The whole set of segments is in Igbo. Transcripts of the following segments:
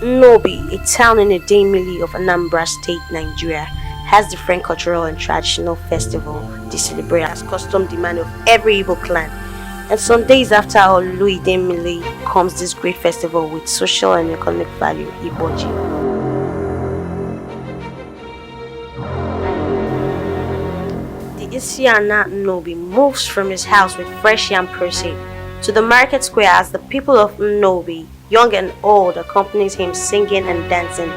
Nnobi, a town in Idemili of Anambra State, Nigeria, has different cultural and traditional festival they celebrate as custom demand of every Igbo clan. And some days after Orlu Idemili comes this great festival with social and economic value, Igbo-Ji. The Isiana Nnobi moves from his house with fresh yam proceed to the market square as the people of Nnobi, young and old, accompanies him singing and dancing.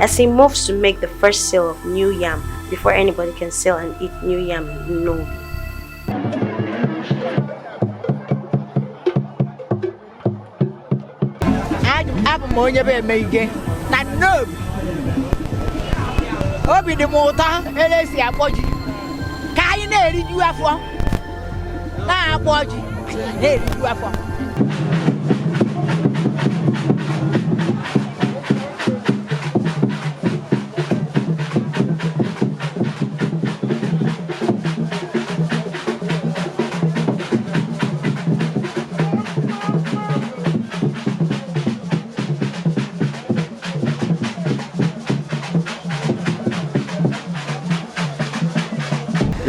As he moves to make the first sale of new yam before anybody can sell and eat new yam in Nnobi. Abụ m onye bụ Emeige na Nnobi. Obi dị m ụtọ ele esi akpọ ji ka anyị na-eriju afọ, na-akpọ ji anyị na-eriju afọ.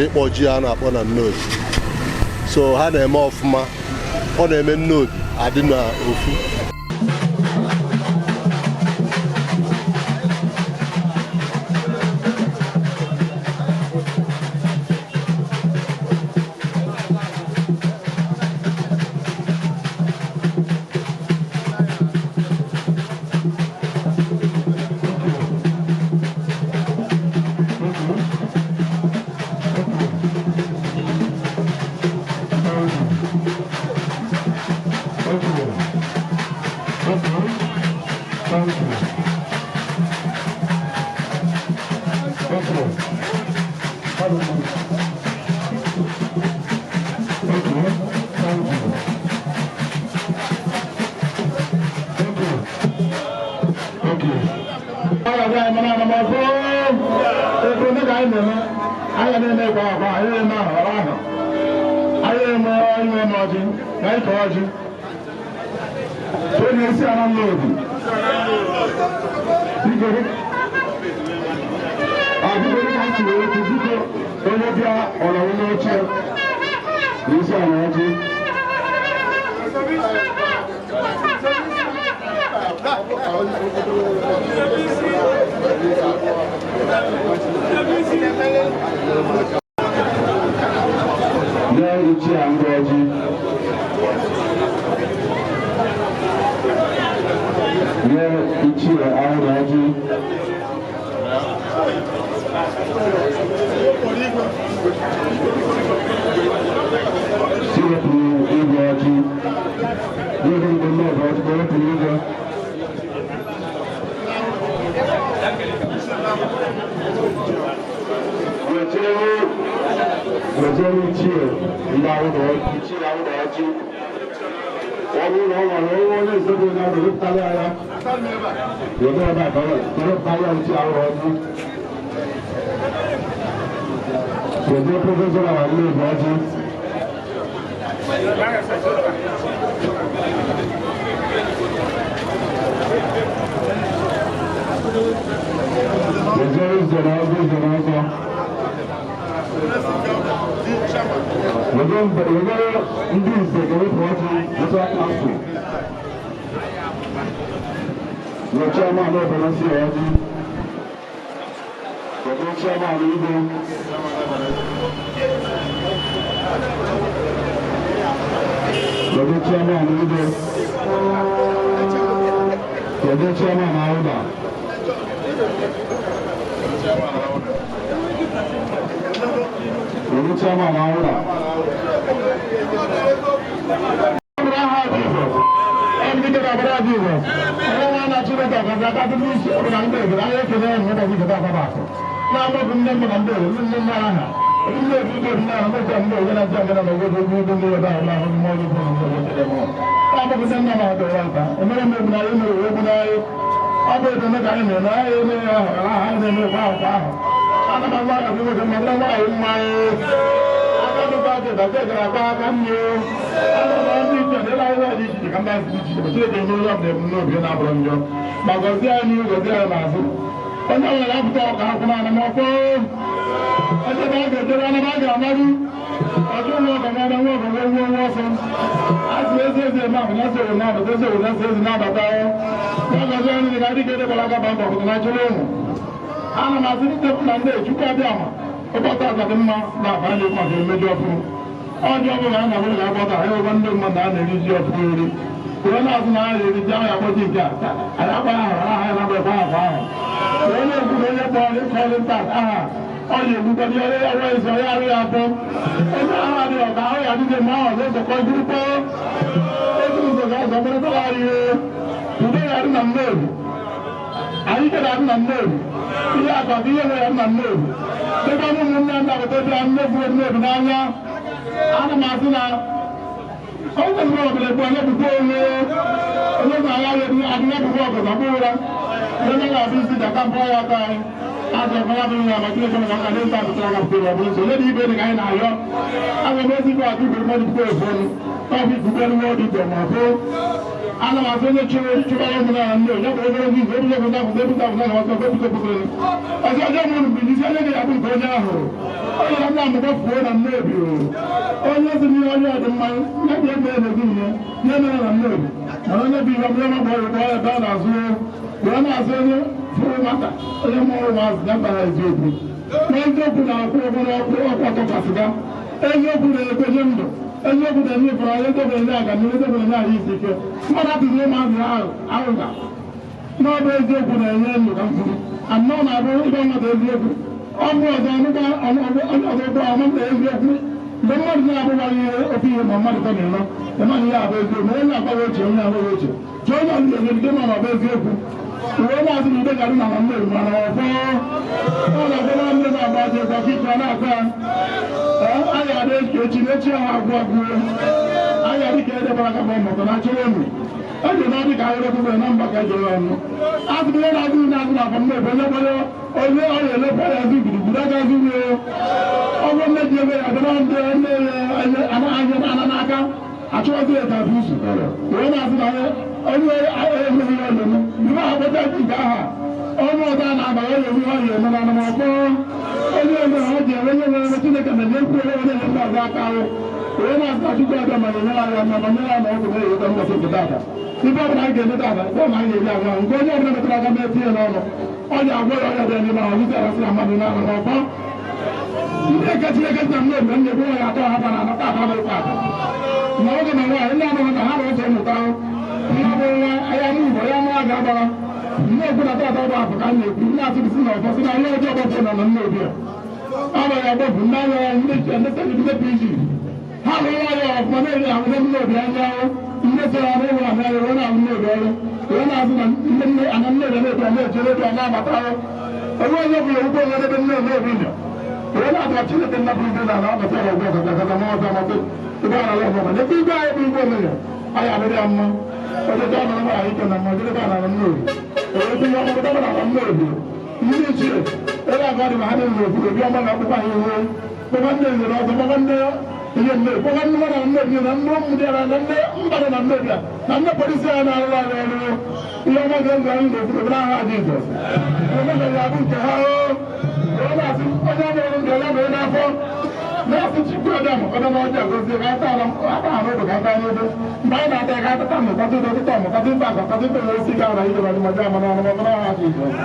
Ịkpọ ji a na-akpọ na Nnobi, so ha na-eme ọfụma. Ọ na-eme Nnobi adị n'ofu. Wee na-azụ na anyị eriji ahụ akpọji nke a anyị akpọ ahụ aha ya na-agba ekwe ahụ ahụ. Wee na-ekwu na onye kpọrọ ịkọlị nta aha ọ ga-egbukwa ihe ya wee zọ ya arụ ya abụọ. Onye ahụ adịghị ọka ahụ ya adịghị mma ahụ ọzọ zọkọ igwurukpọ. Ezi ụzọ ga-azọ mmerịta anyị udo ya adị na Nnobi. Anyị ike na-adị na Nnobi. Ihe akụ ihe nwe ya dị na Nnobi. Dịka ụmụnne m na-abata bịa nnefu Nnobi n'anya. Ana m asị na onye zụrụ ọbụla egbu onye bụkwa onwe onye na-agha ya adịghị ebukwa ọgọzọ bụ ụra. Onye na-abụ isi jaka mbọ ya aka anyị. Azụ ọbụla bụrụ ya ma Chineke mere ka ndị nta apụtara aka pụtara ọ bụrụ nso. Onye dị ibe dị ka anyị na-ayọ. Aga m ezigbo akụ igwe mmadụ bụkwa efu ọnụ. Ọ bụ ikuku elu nwa ọdụ igwe ma ọ bụ ana m asị onye chụrụ chụbara ụmụ na nne onye bụ obere izu ebute ebute abụta ebute abụta na ọsọ ebute butere ọzọ ọjọọ mụrụ mgbe isi onye ga-abụ nke onye ahụ onye na nna mgbe fuo na Nnobi onye si n'ihe onye ọdịmma ya bụ eme n'ezi ihe ihe mere na Nnobi mana onye bụ ihe ọbụla ma gbọrọ gbọrọ ebe a na-azụ wee na-azụ onye fụrụ nwata onye mụrụ ụmụazị ya gbara eziokwu na eziokwu na-akwụ ụgwọ n'ọkụ ọkụ ọtọkwasịga eziokwu na-ekwenye ndụ eziokwu na-enye ịfụrụ anya eziokwu na-enye agamnihu eziokwu na-enye ahụ isi ike mmadụ atụziri ụmụazị ahụ aghụgha n'ọbụ eziokwu na-enye ndụ ka m kwuru anọ na-abụ ịgwa mmadụ eziokwu ọ bụ ọzọ ọnụgwa onye ọzọ bụ ọma na eziokwu mgbe mmadụ na-abụghị ihe ofe ihe ma mmadụ tọ na-eme ịmaghị ihe abụ eziokwu ma onye na-agbaghị oche onye abụghị oche chọọ onye ọzọ ga-enyegide ma ọ bụ eziokwu uwe na-asị na udo ga-adị na Nnobi mana ọfọ ọ na-abụ na nne na-agba aja ego ọkịka ọ na-akọ ya anyị adị echi echi na echi ahụ agwụ agwụ anyị adị ka edebara aka bụ maka na achọrọ unu eji na ọdị ka ahịrị okpukpe na mba ka ejere ọnụ azụ ihe na-azụ na-azụ na afọ Nnobi onye gbanye onye ọ na-elekwa ya azụ gburugburu aga azụ ruo ọ bụ nne ji ebe ya adọrọ ndị nne ya anya ana n'aka achọghịzi ya ka bụ usu wee na-asị na onye emeghị ihe ọna-eme mgbe akpọta ji nke aha onye ọzọ a na-aba ya eme ihe ọ ga-eme na anamọkpọ onye eme ha ji eme onye nwere Chineke na ekwu onye onye ndị ọzọ aka ahụ wee na-asị na Chukwu abịa ma nyere anyị ma nyere anyị ọgwụ na-eweta mgbasị nke tata ife ọbụla anyị ga-eme tata ife ọbụla anyị ga-eji agwa nke onye ọbụla metara aka mee tinye n'ọnụ ọ ga-agwọ ya ọrịa dị n'ime ahụ isi arasị na mmadụ na anamọkpọ ndị eke Chineke na Nnobi na nne ya atọ ha bara anata ata bụ ata na oge na nwaanyị ndị anụghị na ha na ụzọ mmụta nwa bụ nwa ahịa mụ ya mụ a ga-agbara nne okwu na tata bụ afọ ka a na-ekwu ndị asị si na ọfọ si na ihe ọjọọ gbapụ na na Nnobi a abaghị agbapụ ndị anya ndị ndị PG ha rụrụ ọrụ ọfụma na-eri ahụ ndị Nnobi anya ahụ ndị soro arụ ụlọ ahụ anya wee na-ahụ Nnobi ọrụ wee na-azụ na ndị ana Nnobi na-ebi na-echere ebe a na-abata ahụ onwe onye bụla ugbo onwe ebe nne Nnobi nọ wee na-atụ Chineke nnapụ ibe na ala ọbata ọgwụ ọgụ ọgụ ma ọzọ amasị ebe a na-ala ọgụ na ebe igwe anyị bụ igwe onwe ya anyị adịrị ya mma ọjọjọ ọnụ na anyị ike na mma jidebe ala Nnobi ewee tinye ọmụmụ daba n'ala Nnobi ndị ichie ebe agwa dị ma ha dị n'ofu obi ọma na-akpụkwa ha ihu kpọkwa ndị eze na ọzọ kpọkwa ndị ihe Nnobi kpọkwa ndị mmadụ na Nnobi na ndị ụmụ dị ala na ndị mba dị na Nnobi a na ndị polisi anyị na-arụrụ anyị ọrụ ihe ọma ga-ezu anyị n'ofu obi n'aha Jizọs ọma ga-abụ nke ha o na-asị onye ọbụla ndị ọya mere n'afọ na-asị Chukwu ọbịa ma ọbịa n'ọjọọ gozie ka ata ala ata ahụ obi ka ata n'obe mgbe anyị na-ata ka atata mụtatụ ụtọ mụtatụ ife akụ tatụ ife nwere isi gara ije ma ma ma na ọnụ ma ha Jizọs.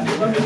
Thank you.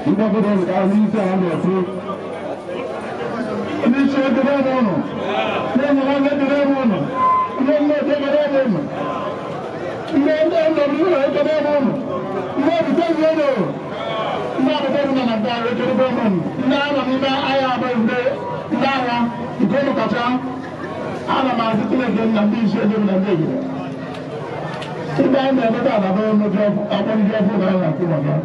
Mgbakọta ọzọ ka ahụ isi ala na-efu. Ndị isi ekele m ụnụ. Ndị enyemaka ekele m ụnụ. Ndị mmadụ ekele m ụnụ. Ndị ndị ndọrọ ekele m ụnụ. Ndị ebute ụnụ. Ndị agbata obi nọ na be anyị ekele m ụnụ. Ndị agha nọ n'ime agha abụghị ndị ndị agha nke ụnụ kacha. Ana m asị Chineke nna ndị isi ego na ndị egede. Ibe anyị na-emeta adaba omeji akpọrọ ọfụ na anyị na-akụ maka.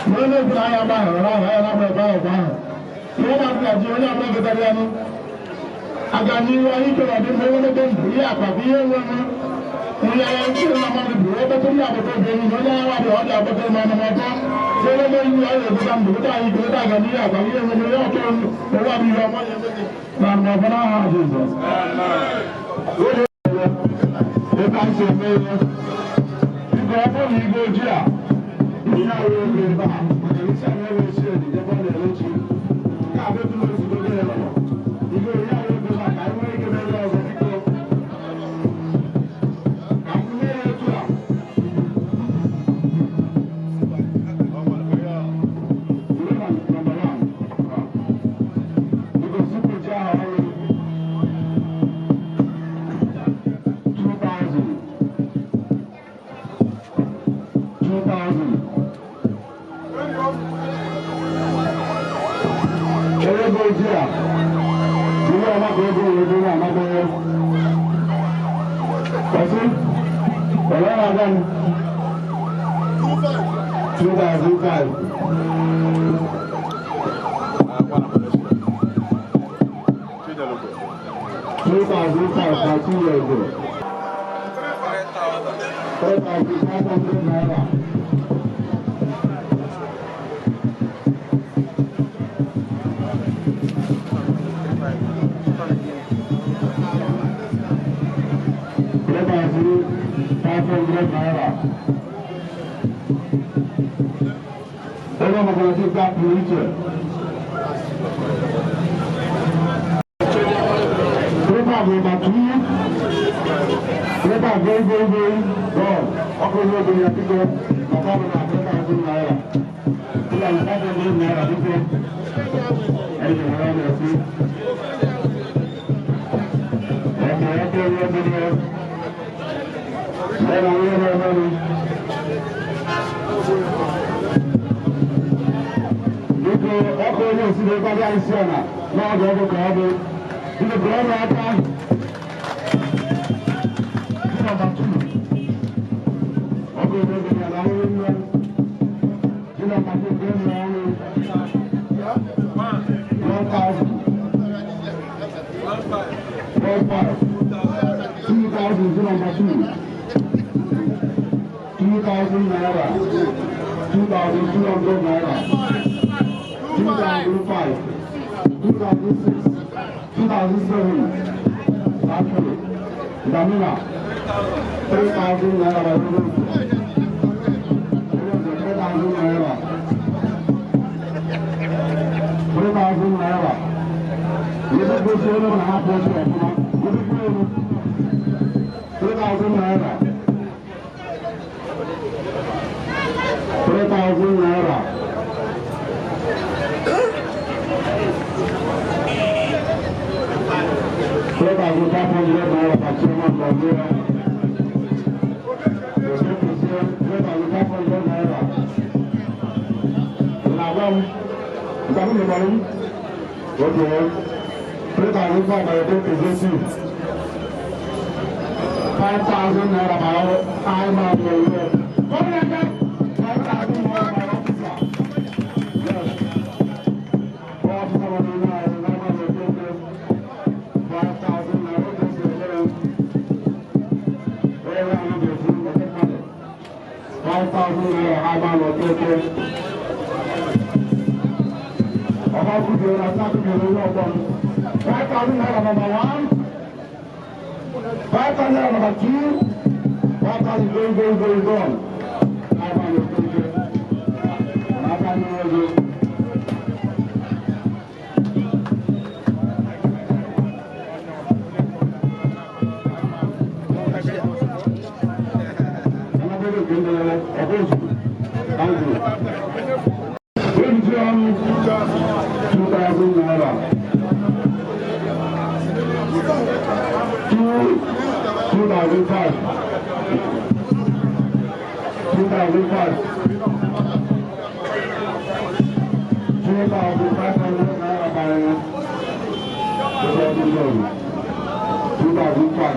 Mgbe onye okwu na ahịa gbaghara ahụ ahịa na-agba ebe ahụ kwa ahụ. Ihe na-atụ na ji onye ọbụla gotara ya nụ. Aga n'ihu anyị ike na ọdịmma ogologo ndụ ihe akpa bụ ihe nwe nwe. Onye agha nke na mmadụ bụ ebe ndị agbata obi enyi na onye agha dị ọ dị agbata obi ọnụ ọtọ. Sere ebe enyi ya na-egota ndụ gota anyị gota aga n'ihe akpa ihe nwe nwe ihe ọtọ ụwa bụ ihe ọma ya emezi na ndụ n'aha Jizọs. Ebe a si eme ihe. Biko ọ bụrụ na igwe ojii a, ihe ahụ ego ebe a, maka isi anyị ebe esi edi, ebe ọ na-ere chi. Nke a bụ etu o si dobe ya nọ. Igwe ihe ahụ ego ebe a ka anyị nwee ike mere ọzọ biko. Ka m mee ya etu a. Were na number one. Biko zipụ ji ahụ ọrụ. 2,000. 2,000. Ego ojii a, ihe ọma ka ego wee bụrụ amaghị. Kwesị, ole na-aga m? 2,005. 2,005 na 2 years ago. 3,500 naira. 3,500 naira. Onye ọbụla ti gba pụrụ iche. Three number two. Three very very very God. Ọkụ onye obi ya biko maka ọ bụ na 3,000 naira. 3,500 naira biko. Ẹni tí wọ́n yọ sí. Ẹ̀kẹ́ ẹ̀kẹ́ onye obi ya. Bẹ́ẹ̀ni àwọn yóò rẹ̀ mẹ́rin. Biko ọkụ onye osi na ebe isi ọna n'ọdụ ọdụ ka ọ bụ. Biko kụọ ọnụ aka. Number two. Ọkụ onye obi ya na ahụhụ nne. Number two, kụọ ọnụ ọrụ. 1,000. 1,5. 2,000 number two. 2,000 naira. 2,200 naira. 2,005. 2,006. 2,007. Actually, Damina. 3,000 naira by 3,000 naira. 3,000 naira. Yẹ́sẹ̀ kó ṣe é lọ́wọ́ náà pọ̀ sí ọ̀fun náà. Yẹ́sẹ̀ kó yẹn 3,000 naira. 3,000 naira. 3,500 naira by Chairman Nigeria. 3,500 naira. Làwọn ìgbàlódé mi wọlé. Okay. 3,500 by the president. 5,000 naira by I man. 5,000 naira by officer. Yes. Officer of the 5,000 naira. 5,000 naira I man. Ọba kúndùn ọ̀nà sákùnrin owó ọgbọ́n. 5,000 naira number one. 5,000 naira number two. 5,000 going, going, going, gone. 5,000 going, 5,000 going. Thank you. 2,005. 2,005. 2,500 naira by 2,005.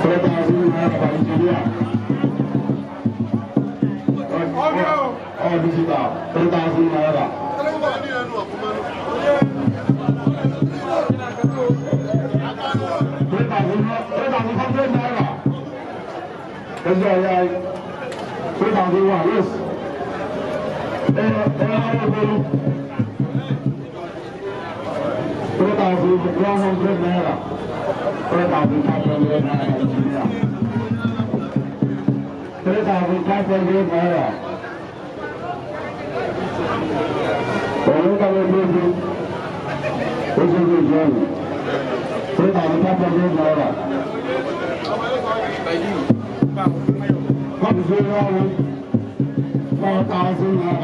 3,000 naira by engineer. All digital, 3,000 naira. 3,100 naira. That's right, 3,001, yes. 3,100 naira. 3,500 naira engineer. 3,500 naira. 3,500 naira. 4,000 naira. 4,000 naira.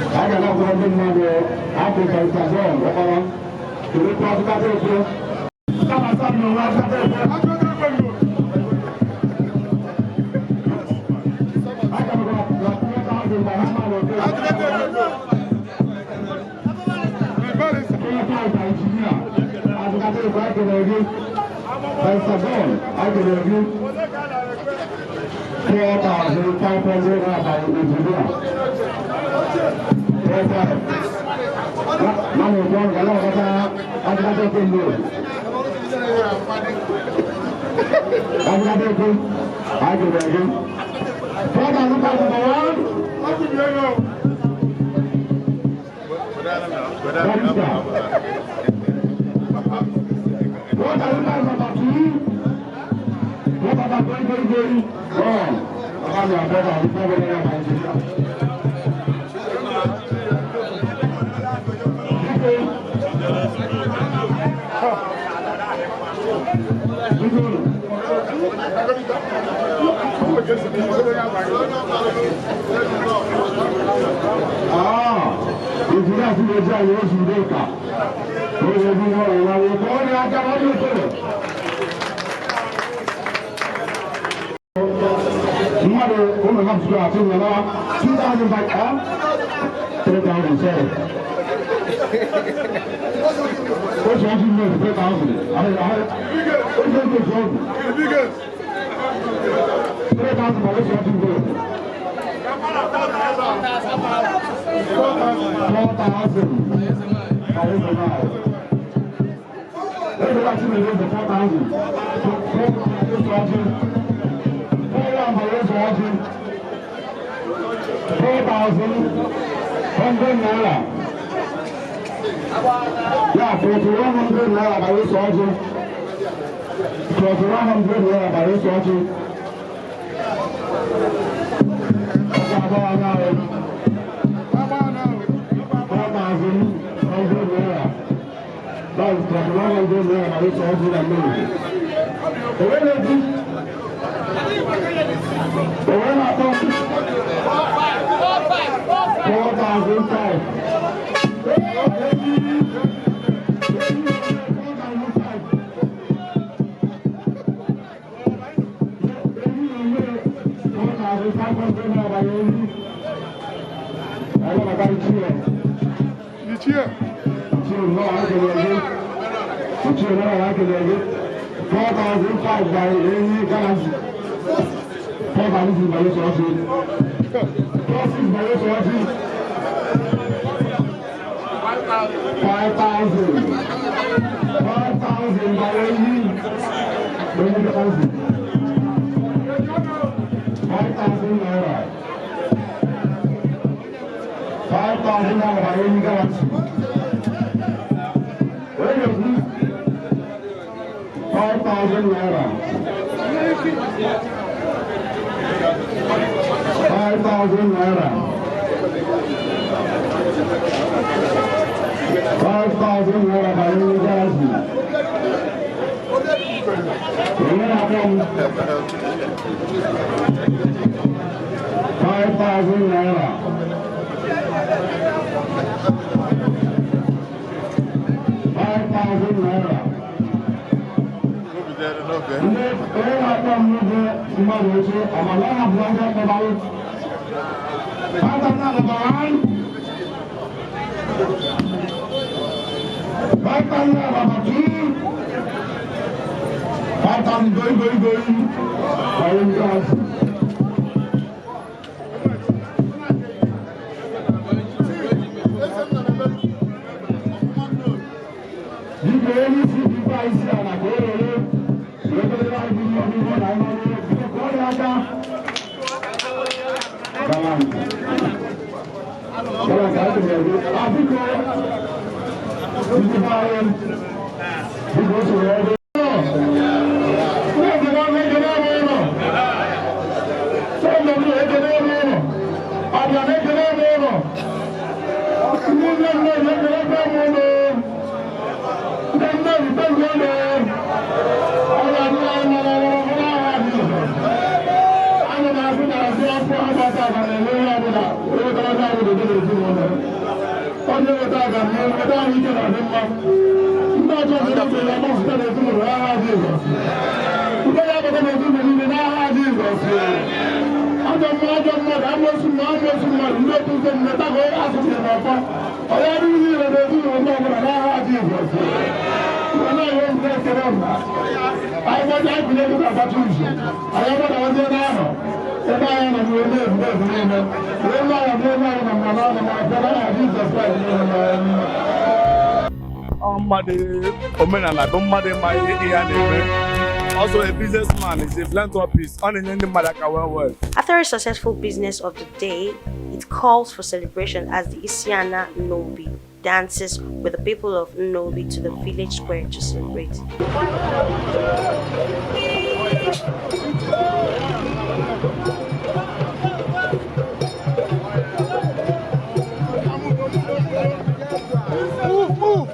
I got 4,500 naira. 4,100 naira. Yeah, 4,100 naira by this origin. 4,100 naira by this origin. 4,100 naira. That is 4,100 naira by this origin and money. The way they do. The way I talk. 4,005. 4,005 by any galaxy. 4,000 by 5,000. 5,000 by any. 5,000 naira. 5,000 naira by any galaxy. 5,000 naira. 5,000 naira. 5,000 naira by Ngozi. Onye na-akpọ m? 5,000 naira. 5,000 naira. Ndị onye na-akpọ m n'oge mmadụ oche, amala ha bụ ndị akpọbalụ. 5,000 number 1. 5,000 number 2. 5,000 going, going, going. Going, going. Biko onye isi bikwa isi ala ka o were wee anyị ihe ọmụmụ na ihe ọmụmụ biko kụọ ya aka. Balance. Balance, anyị ga-eme. Ah, biko, biko anyị, biko o soro ebe. Mmadụ omenala bụ mmadụ ịma ihe a na-eme. Also a businessman is a philanthropist. Ọ na-enye ndị mmadụ aka well well. After a successful business of the day, it calls for celebration as the Isiana Nnobi dances with the people of Nnobi to the village square to celebrate. Move, move.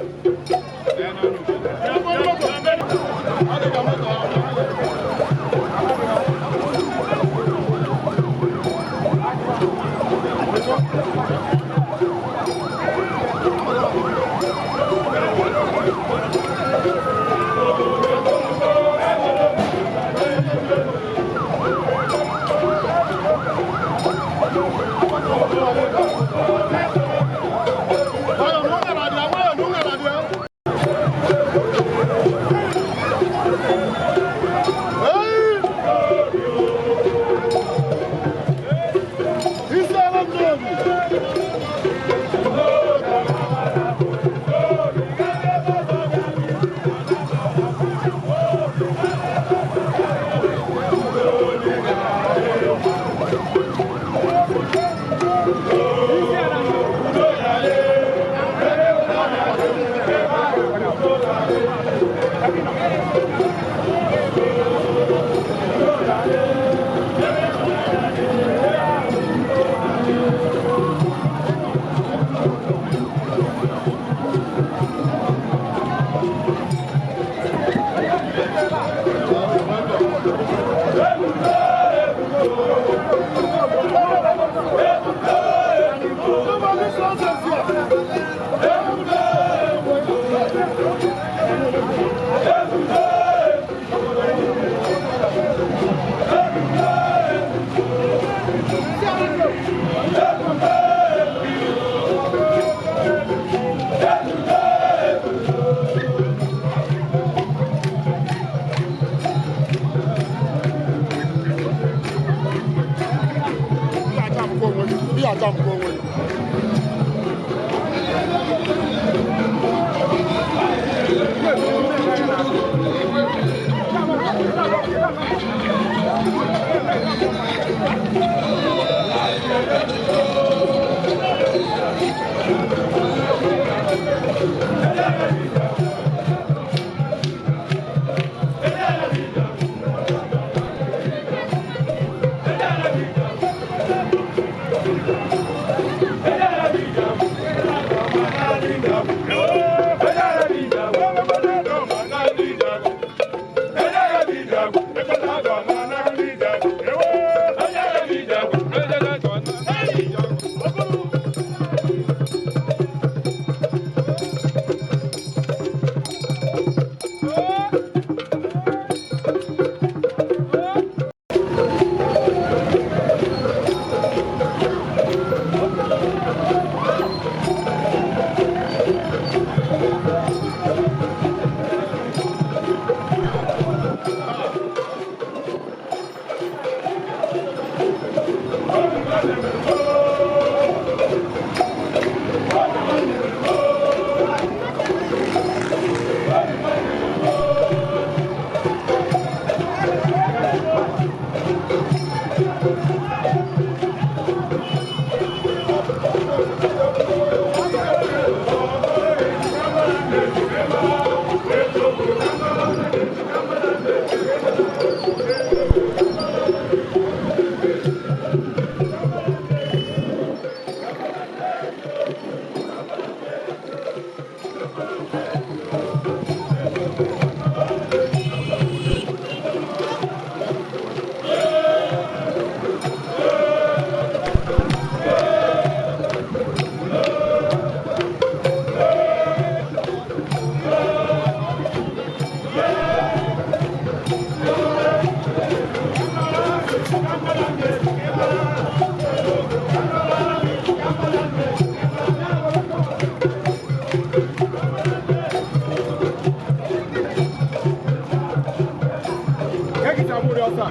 na-agbụrụ ọsọ a.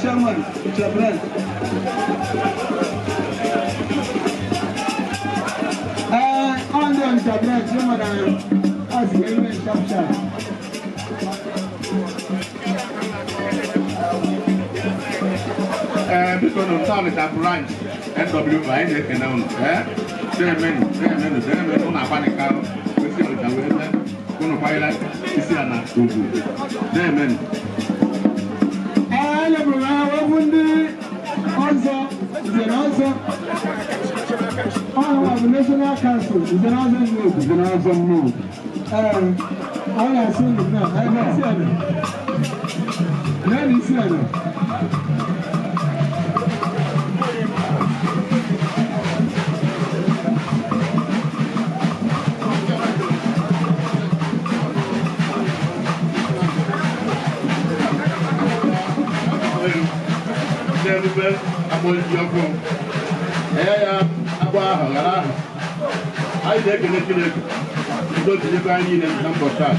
chairman, Chairman. Ọ ndị Ọnịcha branch, ịma na asị eme sharp sharp. Ee, biko nụ, nke Ọnịcha branch NW, anyị na-ekene unu. Ee, deemenu, deemenu, deemenu. Unu agbalịka kwesị Ọnịcha wee mee unu kwanyere isi ala ugwu. Deemenu. Ee, elebụrụ ha wee bụ ndị ọzọ, nze na ọzọ. Ọ bụ National Council, nze na ọzọ Nnobi. Nze na ọzọ Nnobi. Ee, ọ na-asị unu na ebe isi ala. Naanị isi ala. Ndị erube agbọ ji ọkụ ee ya agbọ ahụ ghara ahụ. Anyị na-ekele Chineke udo tinyekwa anyị niile na mbọchị a.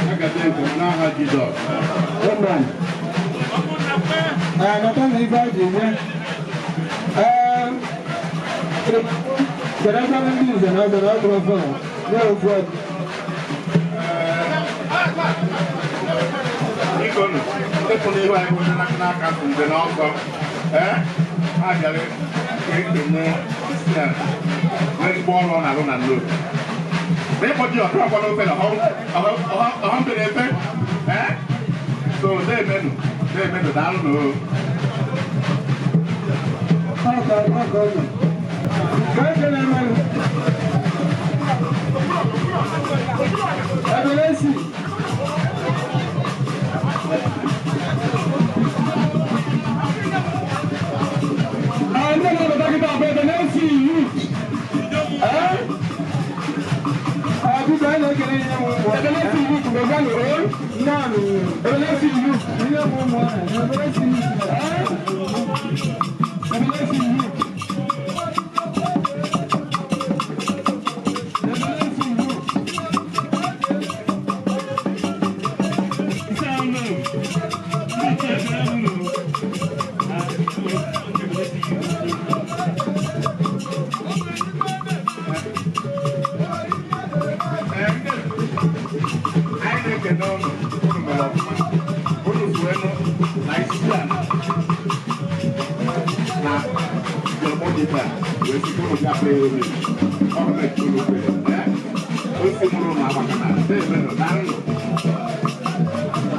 Ya gazie nke ọma n'aha Jizọs. Amen. Ee, nata na ife a ji nye. Ee, kedụ ndị nze na ọzọ na ọ bụrụ ofe a, nye ofu ọjị. Biko nụ, ndị pụrụ ihu anyị bụ ndị National Council nze na ọzọ. Ee, ha bịara ka ekene isi a n'ezigbo ọrụ ọ na-arụ na Nnobi. Ma ịkpọ ji ọtụ akwala ofe na ọha mbere efe. Ee, so deemenu, deemenu, daalụ nụ o. Ọkọ ọkọ ọnụ. Ka eke na-emerụ. Ebele esi. Ee, ndị na-abata kịta bụ Ebele esi youth. Ee? Ee, biko, anyị na-ekele ihe m ụmụ. Ebele esi youth, mgbe gwa nụrụ. Naanị. Ebele esi youth, ihe m ụmụ ahụ. Ebele esi youth. Ee? Ebele esi youth. Ebele esi youth. Ee, anyị na-ekene ụnụ. Unu mere ọfụma. Unu zuenụ na isi ala na njem dị taa wee site unu bịa pee ome ọ bụ na unu kwere. Ee, osi mụrụ ụnụ agbaka na deemenụ, daalụ.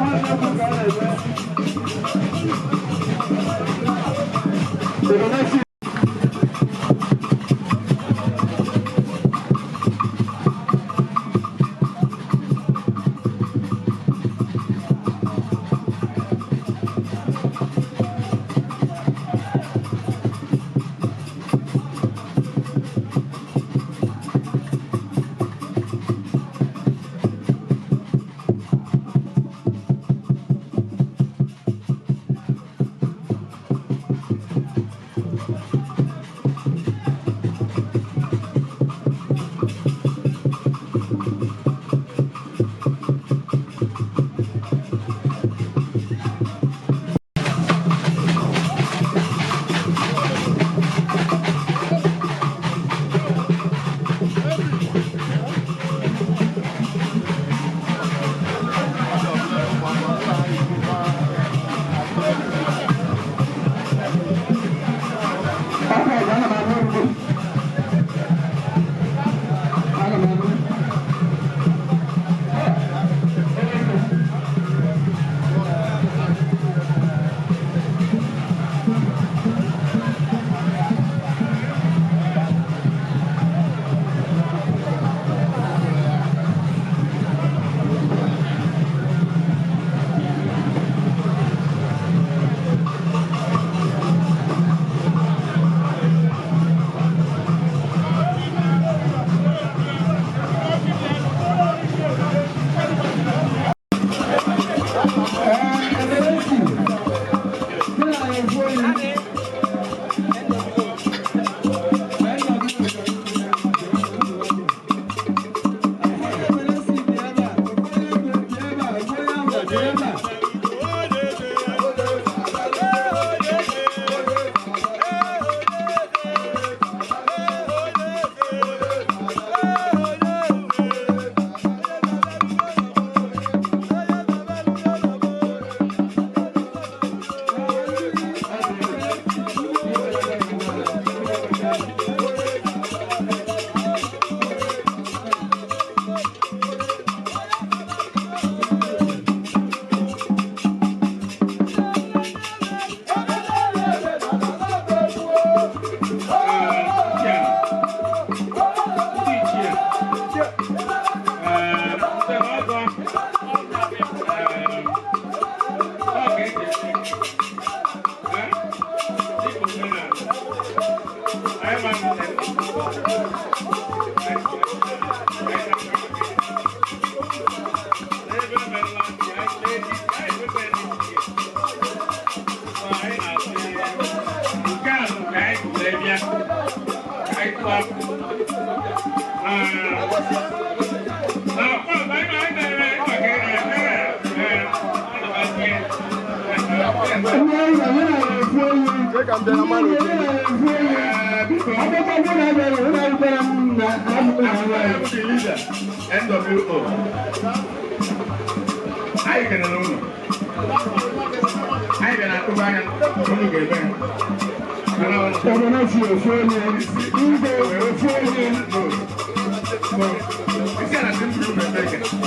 Ọ na-ekwu ka a na-eme. Ebele esi. Ndị ọrụ na nwere na-efu onye. Ndị ọrụ na-efu onye. Akwụkwọ mụ na abịara, ụlọ akwụkwọ m na akwụkwọ na Onye bụ the leader, NWO. Anyị kelere unu. Anyị bịara atụba anya unu ga-eme. Mana Ọbụna si ofu onye, igwe ofu onye, isi ala sị mburu unu eme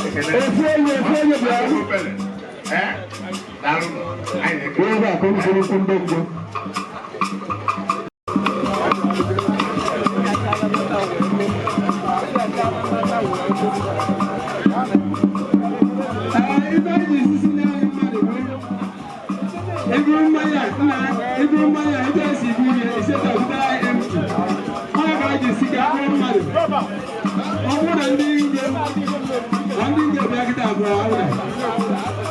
ekele. Ofu onye, ofu onye bịa. Obele. Eh? Daalụ. Anyị na-ekele. Wee ebe a ka o kwuru okwu ndị mbụ. Ee, ibe anyị ji sisi n'anya mmadụ bụ eburu mmanya nna, eburu mmanya ebe esi ebu ihe eseta butere anyị empty. Ọ ka anyị ji si ka abụrụ mmadụ. Ọ bụrụ na ndị igwe na ndị igwe bịa kịta abụọ ahụ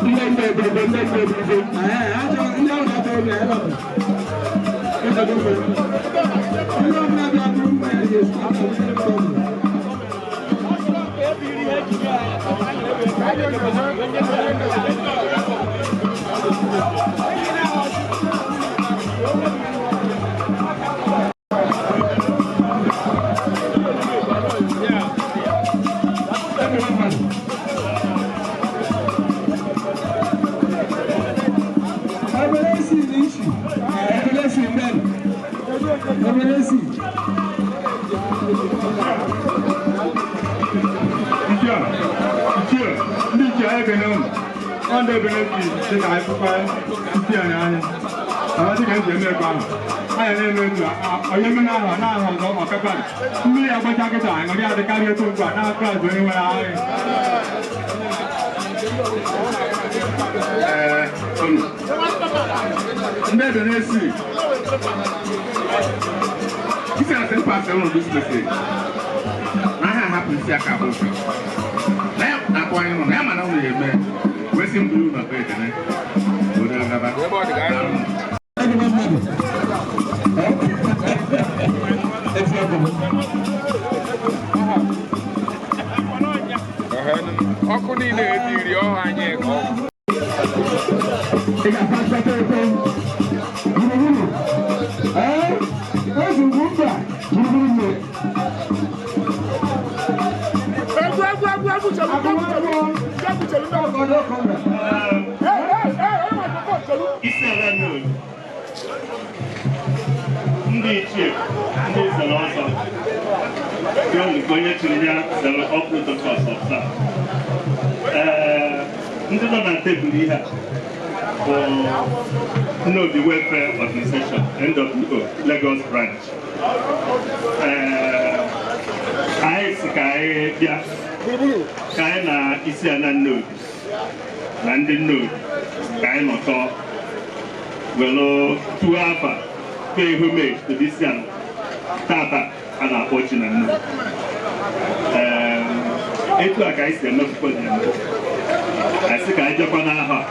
na ndị mgbe ebe ndị mgbe ebe ife ee achọ ndị ahụ na-achọ obi ebe ọ bụ. Ndị ọbụla bịa buru mmanya ji esi aka butere mmadụ. Ebelesi ní ìṣù, ebelesi mẹ́rin, ebelesi. Ichie, ichie, ndị ichie anyị ekene unu. Ọ ndị ebele si dị ka anyị fụkwa isi anyị anya. Mana dị ka esi eme ebe ahụ. Anyị na-eme elu onye mere ahụ na-ahụ ọzọ ọkaka. Mmiri agbacha kịta aṅụrị adịkarị etu ugbu a na-akụ azụ onye nwere ahụ. Ee, unu. Ndị ebele si. Isi na sị pasị unu this message. Na ha ahapụ isi aka bụ ụka. Na ya na-akpọ anyị nọ, na ya ma na unu ya eme. Wee sị mburu unu akpa ekene. Obodo gaba. Daalụ. Ekene mmadụ. Eziokwu m. Ọkụ niile ebiri ọha anyị ka ọ Ị ga-asa akpata efe. Gburugburu. Ee, ezi ugwu mba, gburugburu mmiri. Egwu egwu egwu egwu chelu egwu chelu egwu chelu ndị ọzọ. Ee ee ee ee microphone chelu. Isi ala Nnobi, ndị ichie, ndị zere ọzọ, bịa nke onye chiri ya zere, all protocols observed. Ee, ndị nọ na tebụl ihe a bụ Nnobi Welfare Organization, NWO Lagos Branch. Ee, anyị si ka anyị bịa ka anyị na isi ala Nnobi na ndị Nnobi ka anyị nọkọ were tuo afa, pay homage to this ala tata a na-akpọ chi na Nnobi. Ee, etu a ka anyị si emefukwa na eme, anyị sị ka anyị bịakwa n'ahọ a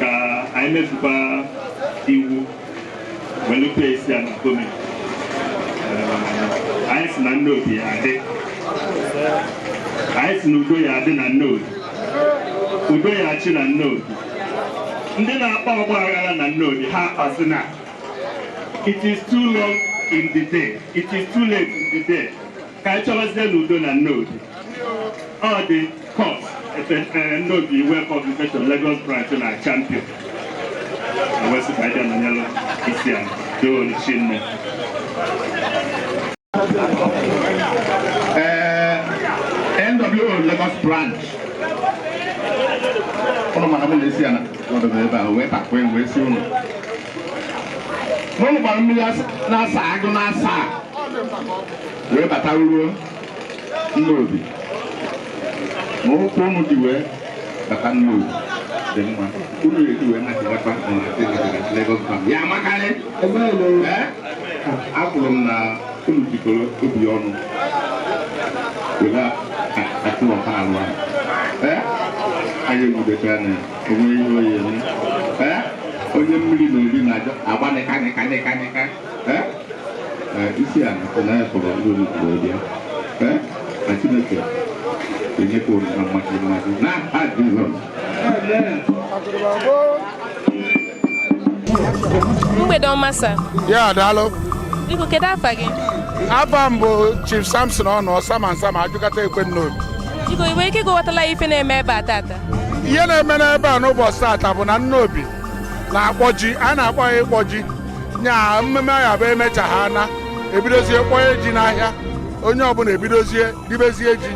ka anyị mezukwa iwu were pay isi ala homage. Ee, anyị si na Nnobi ya adị, anyị si na udo ya adị na Nnobi, udo ya achị na Nnobi. Ndị na-akpa ọgba aghara na Nnobi, ha akpasị na it is too long in the day, it is too late in the day. Ka anyị chọbazie n'udo na Nnobi. Ọ dị cause Nnobi Welfare Organization Lagos Branch na champion ewesị ka anyị bịa nọnyelụ isi ala doo chinne. Ee, NWO Lagos Branch. Ụnụ mana mụ na-esi ala nọdụ ebe a wee takwe wee si ụnụ. N'ụnụ gbara mmiri na-asa agụ na-asa wee bata ruo Nnobi. Ma ụkwụ ụnụ dị wee bata Nnobi dị mma. Unu ga-eji wee nachigakwa Lagos Branch. Ya amakarị. Ee, akwụrụ m na unu jikọrọ obi ọnụ were atụ ọha alụ ahụ. Ee, anyị egwudecha na onwe ihe oyi eme. Ee, onye mmiri na-eri na-ajọ agba nịka nịka nịka nịka. Ee, ee, isi a na ya fọrọ ndị olu wee bịa. Ee, na Chineke enyekwa unu na mmaji mmaji n'aha Jizọs. Mgbede ọma, sir. Ya, daalụ. Biko, kedu afa gị? Afa m bụ Chief Samson Ọnụ Sama Nsama Ajụkata Ekwe Nnobi. Biko, ị nwere ike ịgụwatala ife na-eme ebe a tata? Ihe na-eme n'ebe a n'ụbọchị tata bụ na Nnobi na-akpọ ji. A na-akpọ ya ịkpọ ji. Nya mmemme ya bụ emecha ha na ebidozie kpọnye ji n'ahịa, onye ọbụla ebidozie ribezie ji.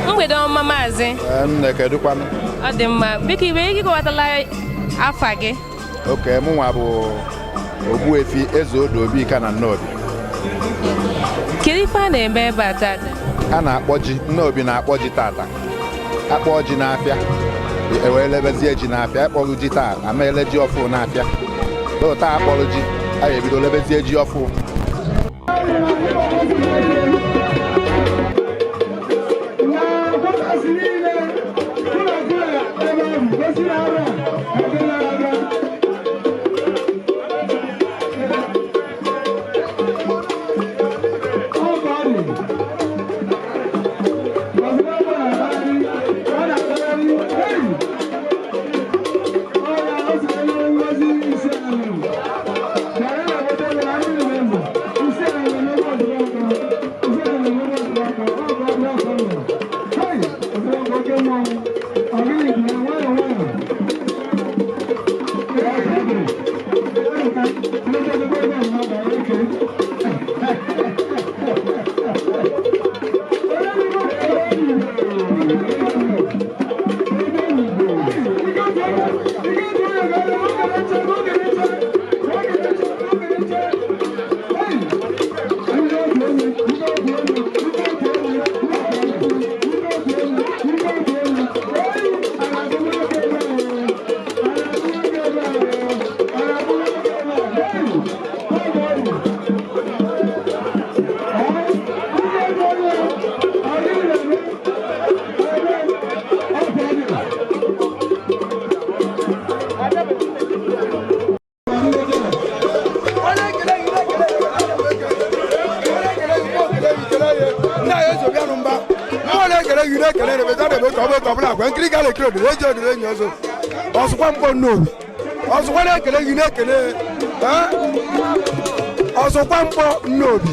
Mgbede ọma, maazị. Nne, kedụkwanụ? Ọ dị mma. Biko, ị nwere ike ịgụwatala afa gị? Okay, mụnwa bụ Ogbuefi Eze Odo Obika na Nnobi. Kedu ife a na-eme ebe a tata? A na-akpọ ji. Nnobi na-akpọ ji tata. Akpọ ji n'afịa, ewee lebezie ji n'afịa. Akpọghị ji taa, ama ele ji ọfụ n'afịa. So taa akpọrọ ji, a ebido lebezie ji ọfụ. Na kwakasị niile kụla kụla ebe ahụ gosiri arụ a ebe na-aga. Ọ ka ọ dị. Gọziri ọgbọ na-akpagharị, ọ na-akpagharị, hey! Ọ ya, o si onye ngozi isi ala. Bịara na obodo na anyị na-eme isi ala na-eme ozugbo aka. Isi ala na-eme ozugbo aka. Ọ ka ọ dị ọsọ nọ. Hey! Ozugbo aka oke mmọnwụ. Ọ gịnị dị ya nwayọọ nwayọọ? Ee, ọ dị. Ebuka, nleta ebe a na-aba eke. Ndị agha eji obi anụ mba mmụọ na-ekele gị, na-ekele ebe a na-eme ka ọ bụ ka ọ bụla agwa nkiri ga na-ekiri odere eji odere enyi ọzọ ọsụkwa mkpọ nnobi ọsụkwa na-ekele gị, na-ekele ọsụkwa mkpọ nnobi.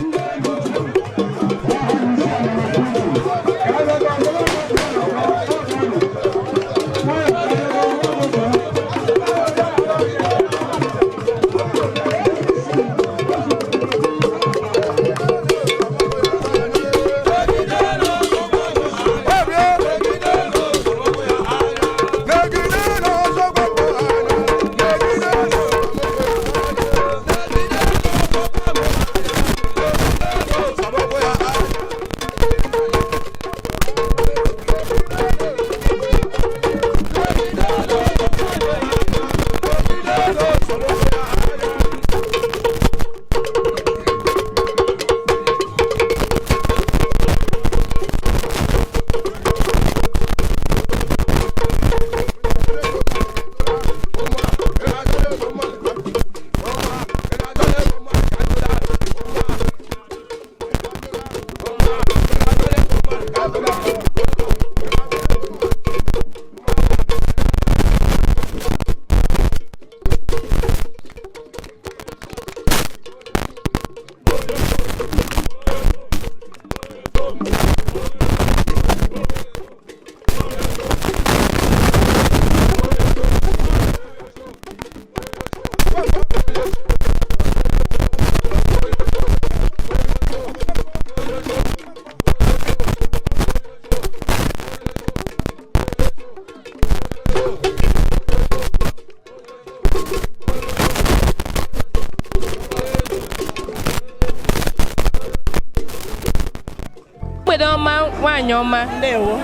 Mgbede ọma, nwaanyị ọma. Ndewo.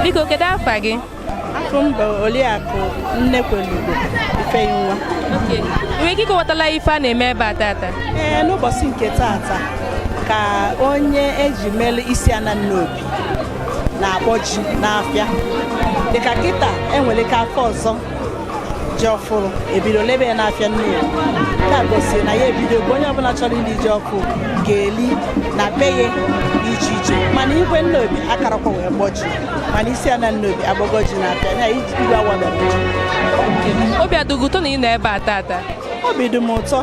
Biko, kedu afa gị? Afọ m bụ Oliakụ Nnekwelugo Ifeyinwa. Ị nwere ike ịkọwatala ife a na-eme ebe a tata? Ee, n'ụbọchị nke tata ka onye eji melụ isi ana Nnobi na-akpọ ji n'afịa. Dịka kịta enwere ike afọ ọzọ ji ọfụrụ ebido lebe ya n'afịa Nnobi. Nke a gosiri na ya ebido bụ onye ọbụla chọrọ iri ji ọkụ ga-eli na be ya dị iche iche, mana igwe Nnobi akarakwa wee gbọ ji, mana isi ana Nnobi agbọgọ ji n'afịa ya igwe awabere ji. Obi adịghị ụtọ na ị nọ ebe a tata? Obi dị m ụtọ.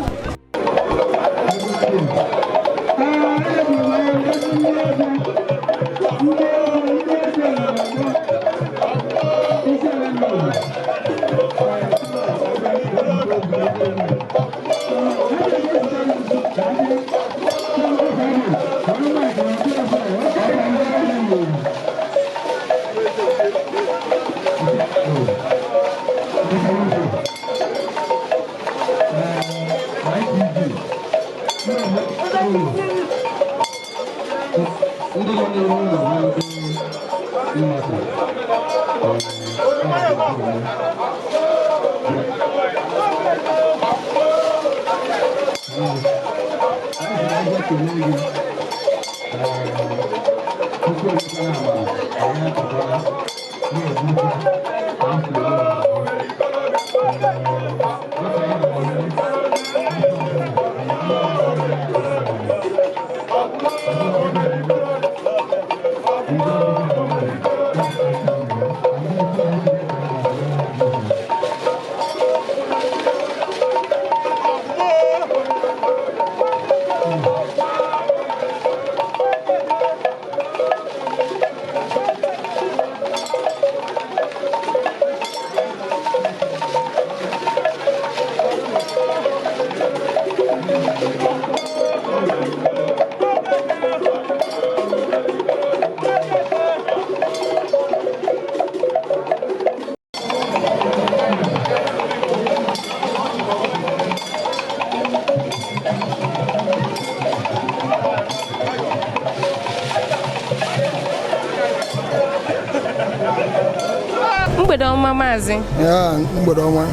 Mgbede ọma, maazị. Ya, mgbede ọma.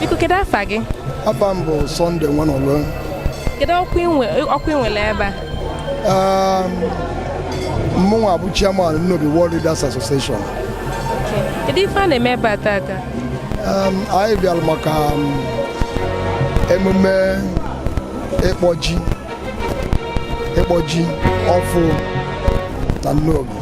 Biko, kedu afa gị? Afa m bụ Sunday Nwanọlụ. Kedu ọkwa ị nwere ebe a? Mụnwa bụ chairman Nnobi World Leaders Association. Kedu ife a na-eme ebe a tata? Anyị bịara maka emume ịkpọ ji, ịkpọ ji ọfụ na Nnobi.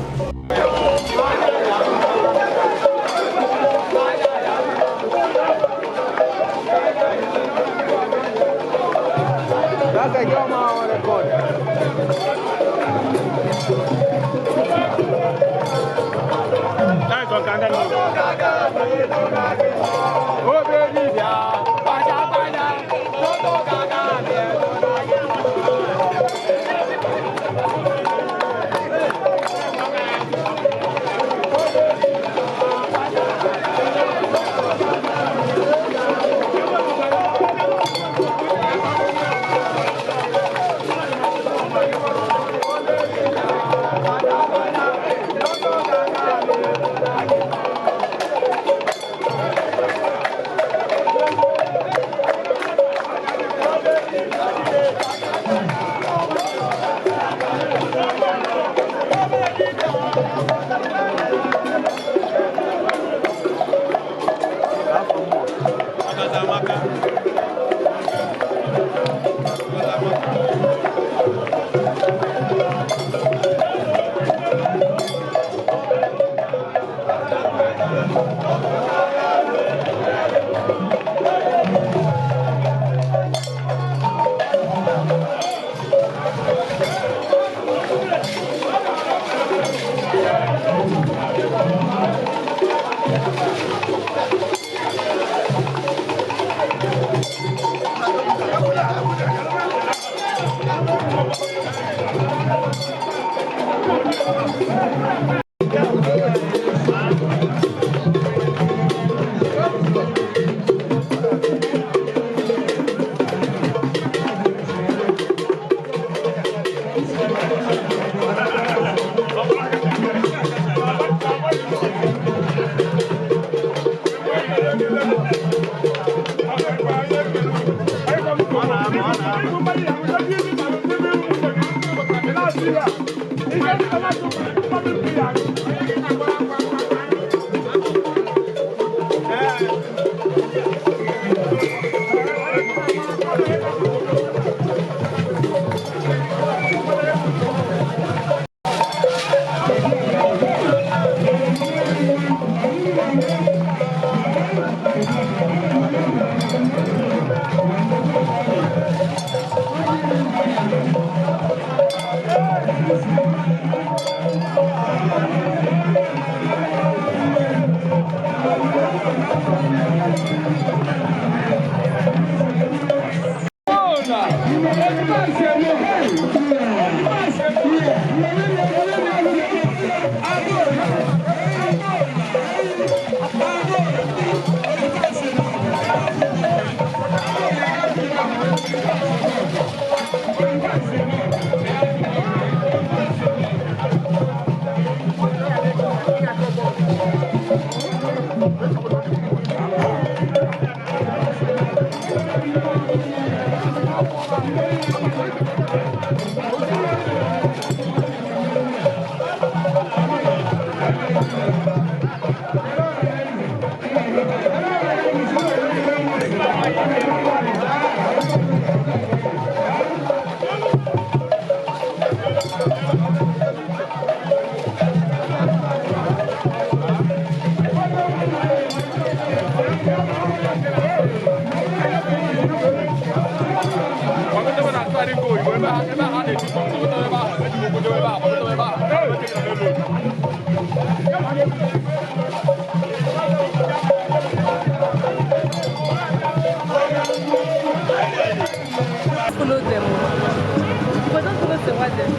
Follow them. If I don't follow Sewa them,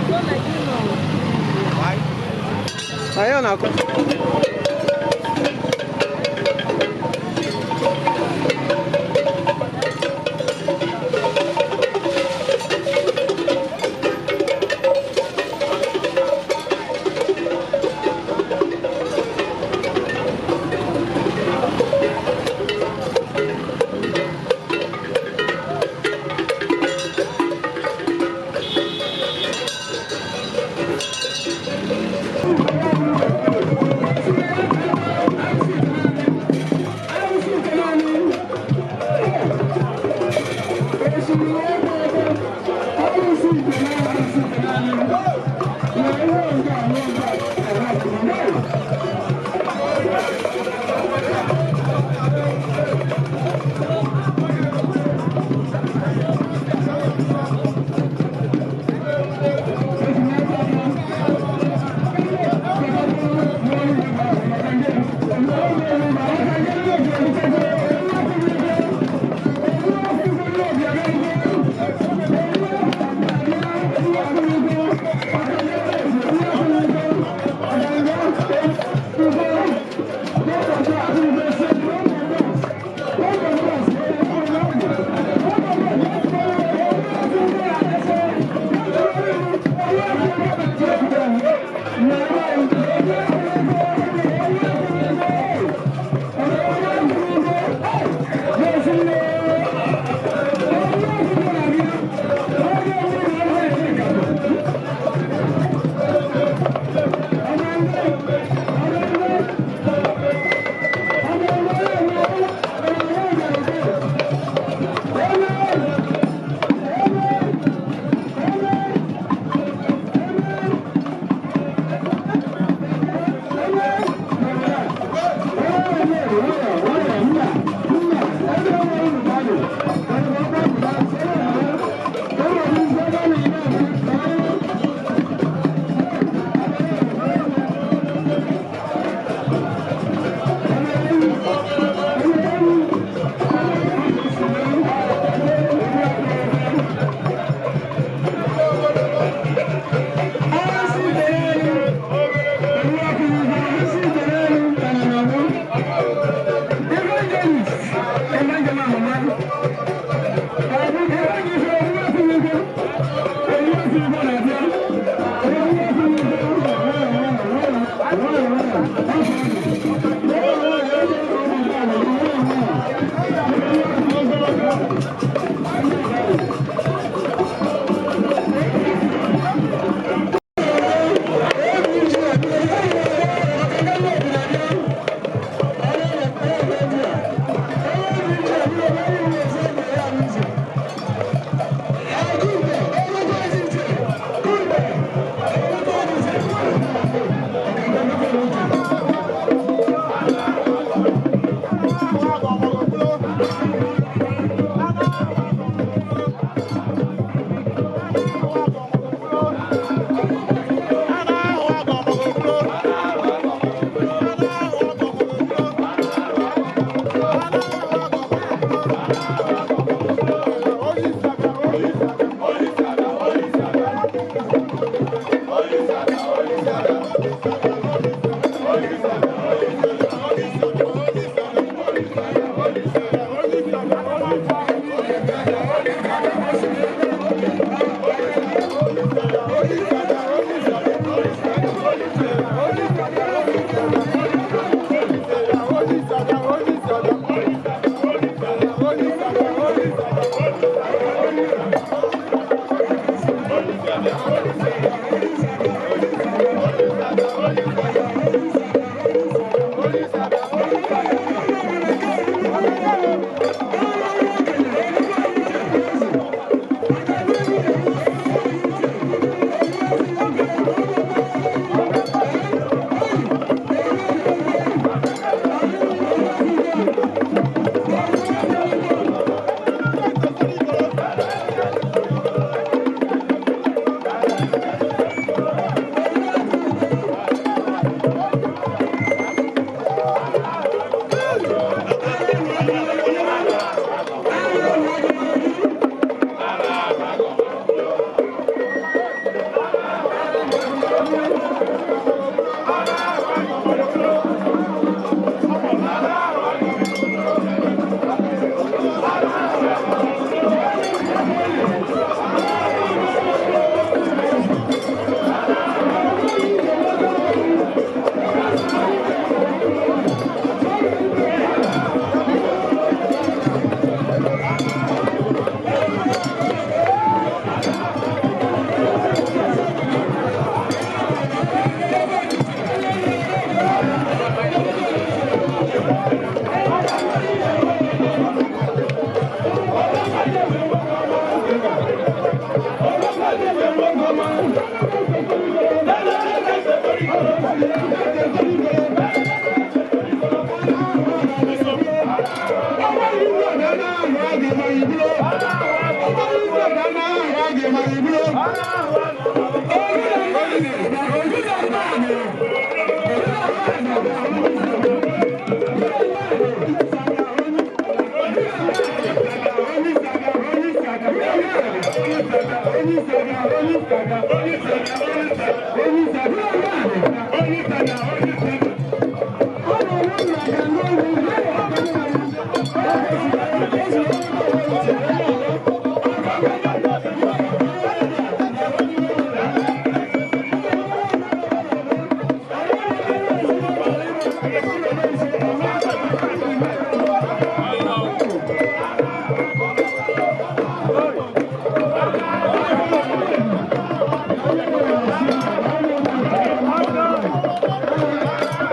don't like you know. Ayọ̀ na kọ́. Thank you. Thank you.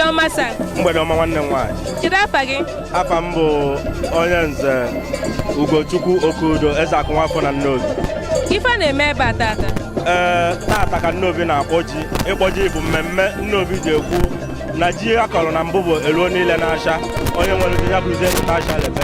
Ọma sir. Mgbede ọma, nwanne m nwaanyị. Kedu afa gị? Afa m bụ onye nze Ugochukwu Okudo, eze akụnwafọ na Nnobi. Ife a na-eme ebe a tata? Ee, tata ka Nnobi na-akpọ ji. Ịkpọ ji bụ mmemme Nnobi ji ekwu na ji a kọrọ na mbụ bụ eruo niile na-acha. Onye nwere ji ya bụrụzie zụta acha lebe.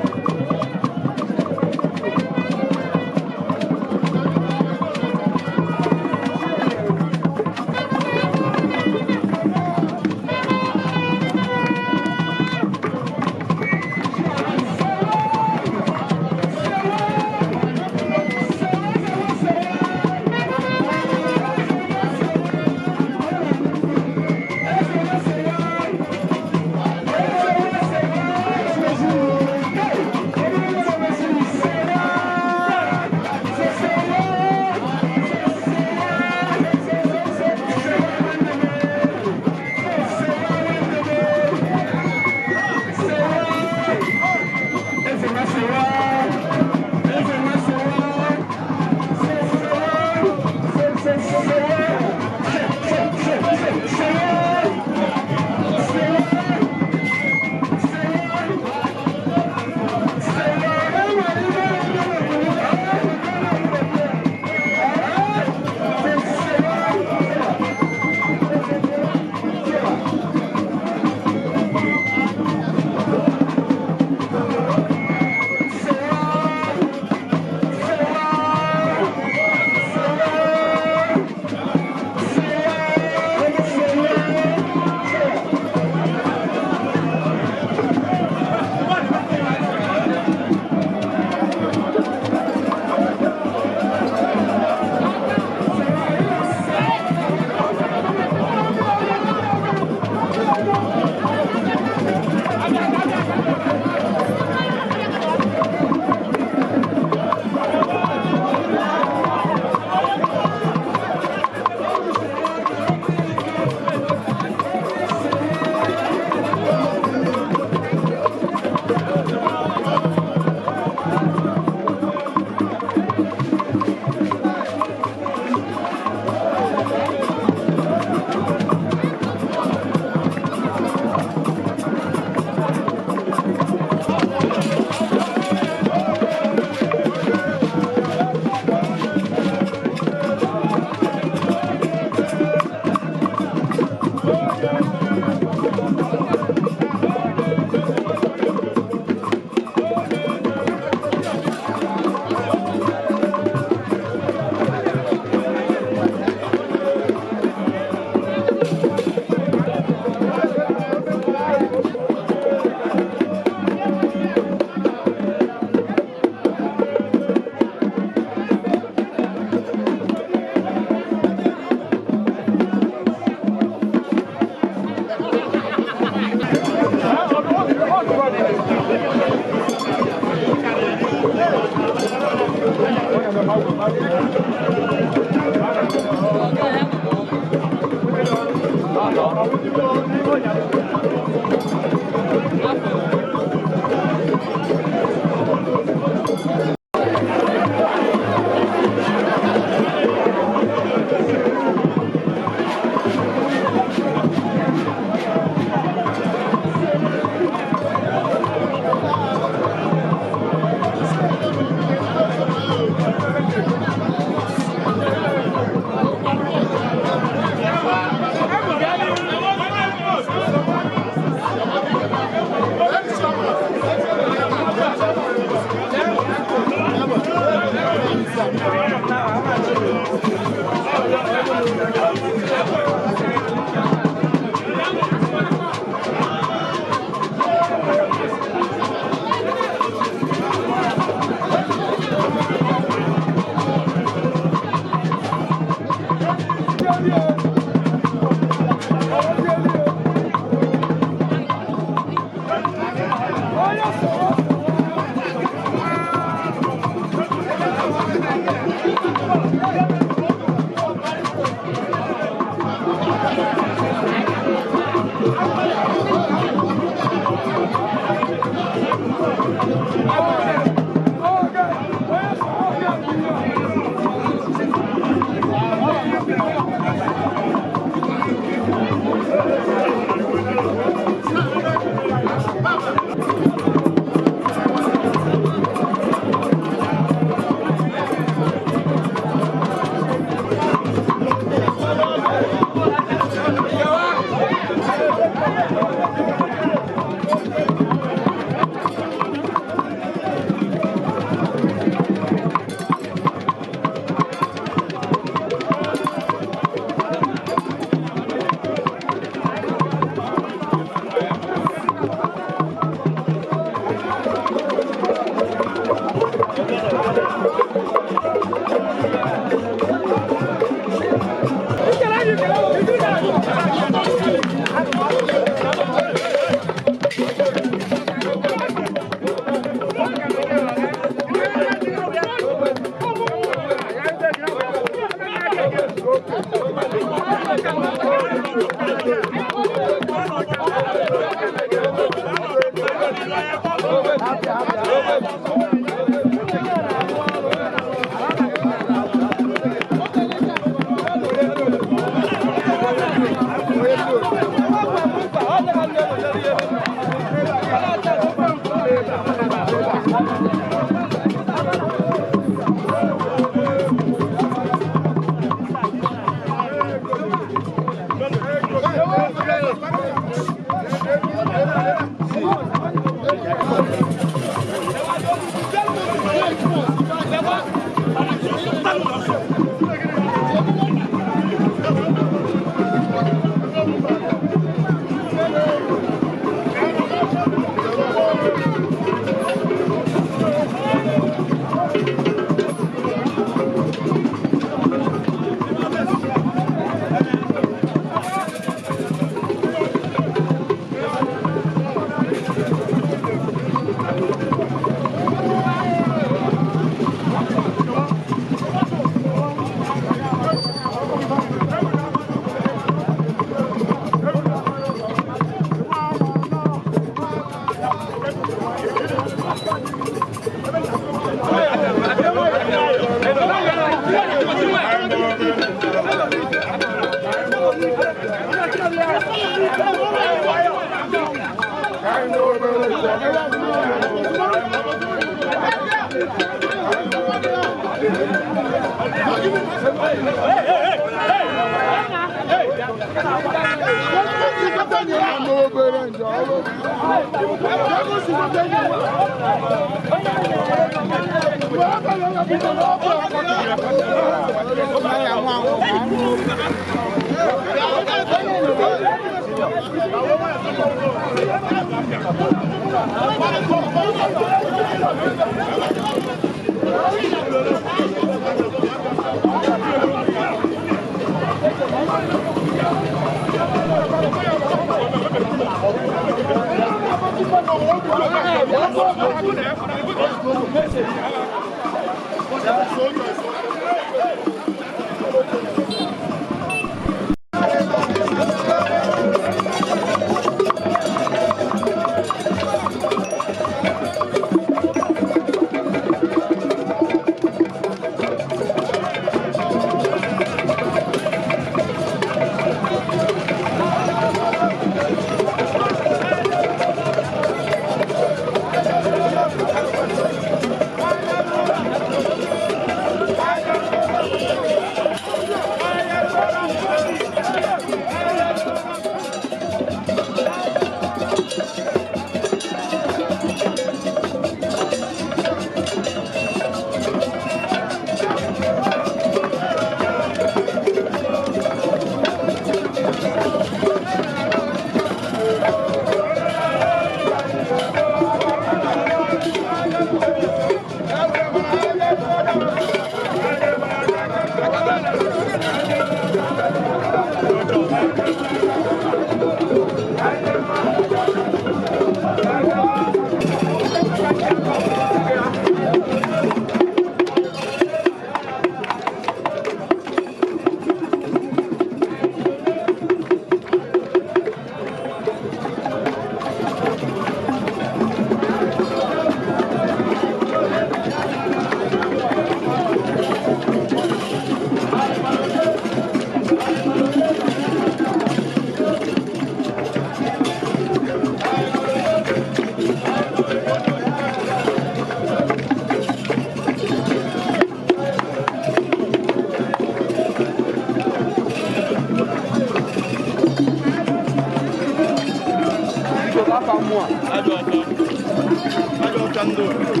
Thank you.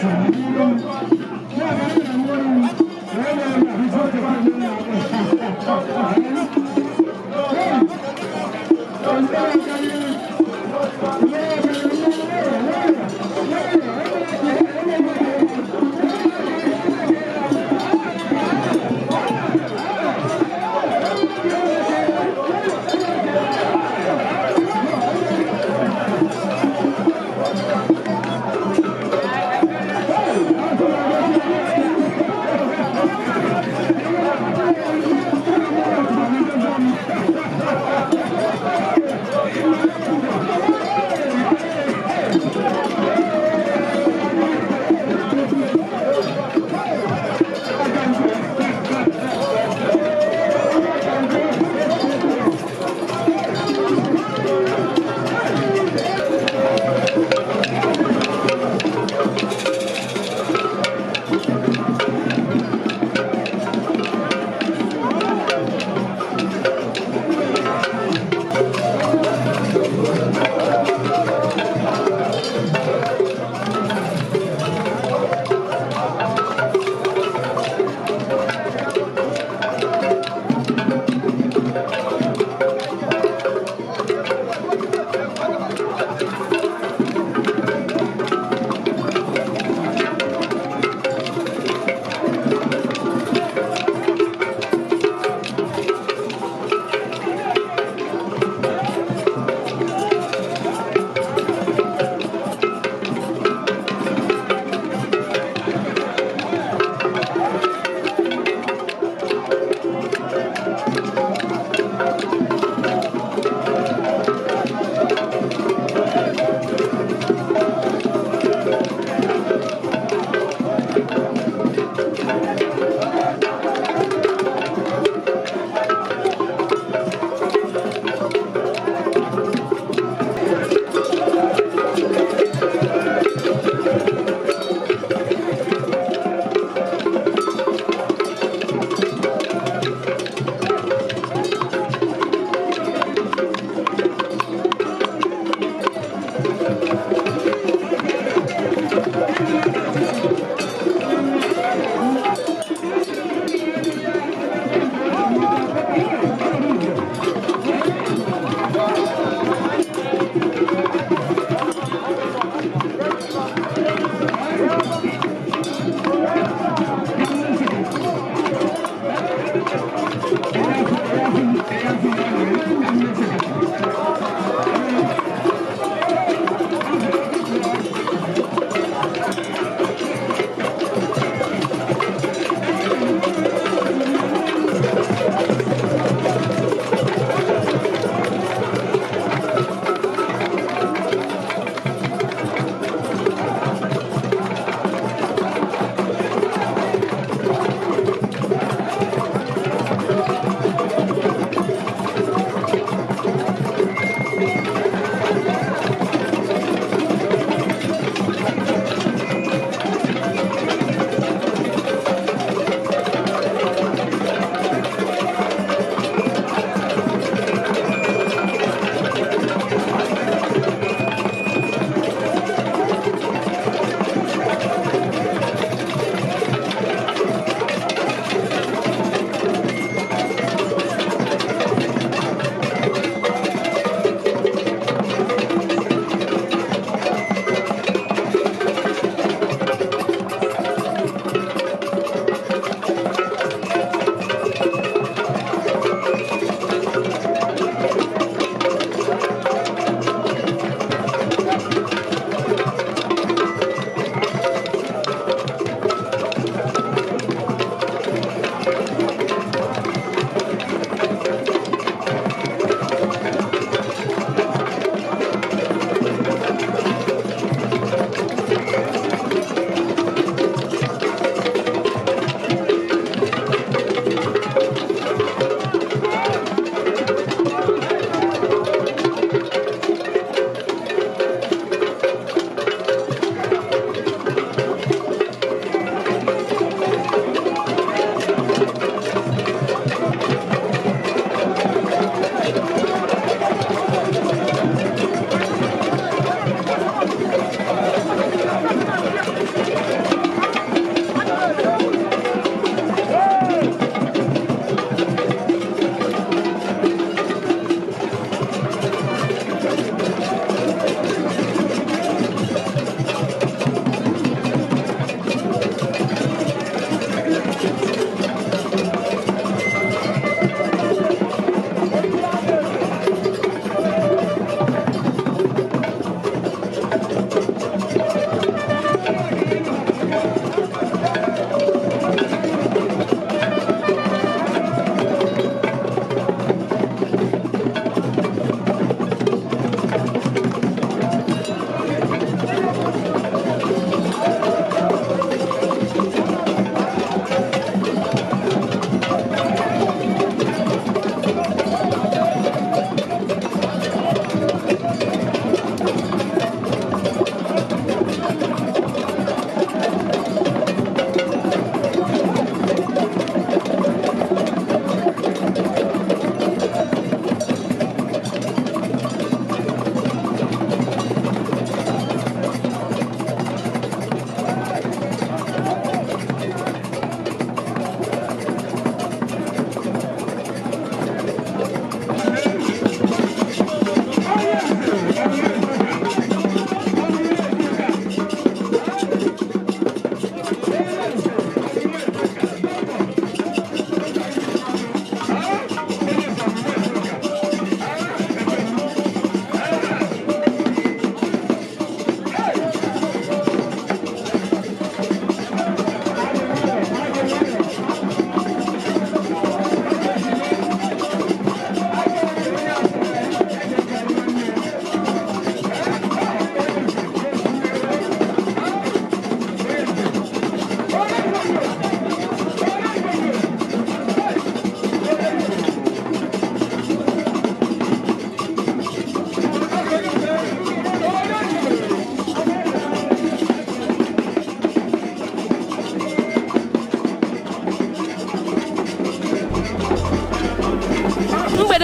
Thank you. Thank you.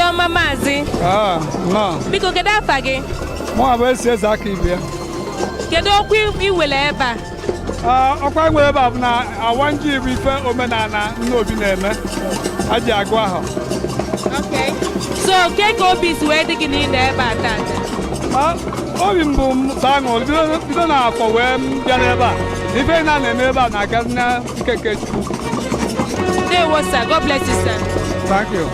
Ọma, maazị. Ah, nnọọ. Biko, kedu afa gị? Mụ bụ esi eze aka ibe ya. Kedu okwu iwere ebe a? Ah, ọkwa nwere ebe a bụ na awa nji bụ ife omenala Nnobi na-eme. Ha ji agụ ahụ. Okay. So ke ka obi si wee dị gị na ị nọ ebe a tata? Ah, obi m bụ m sọ aṅụrị bido n'afọ wee m bịa n'ebe a. Ife na na-eme ebe a na-aga na nke nke Chukwu. Ndewo sir, God bless you, sir. Thank you.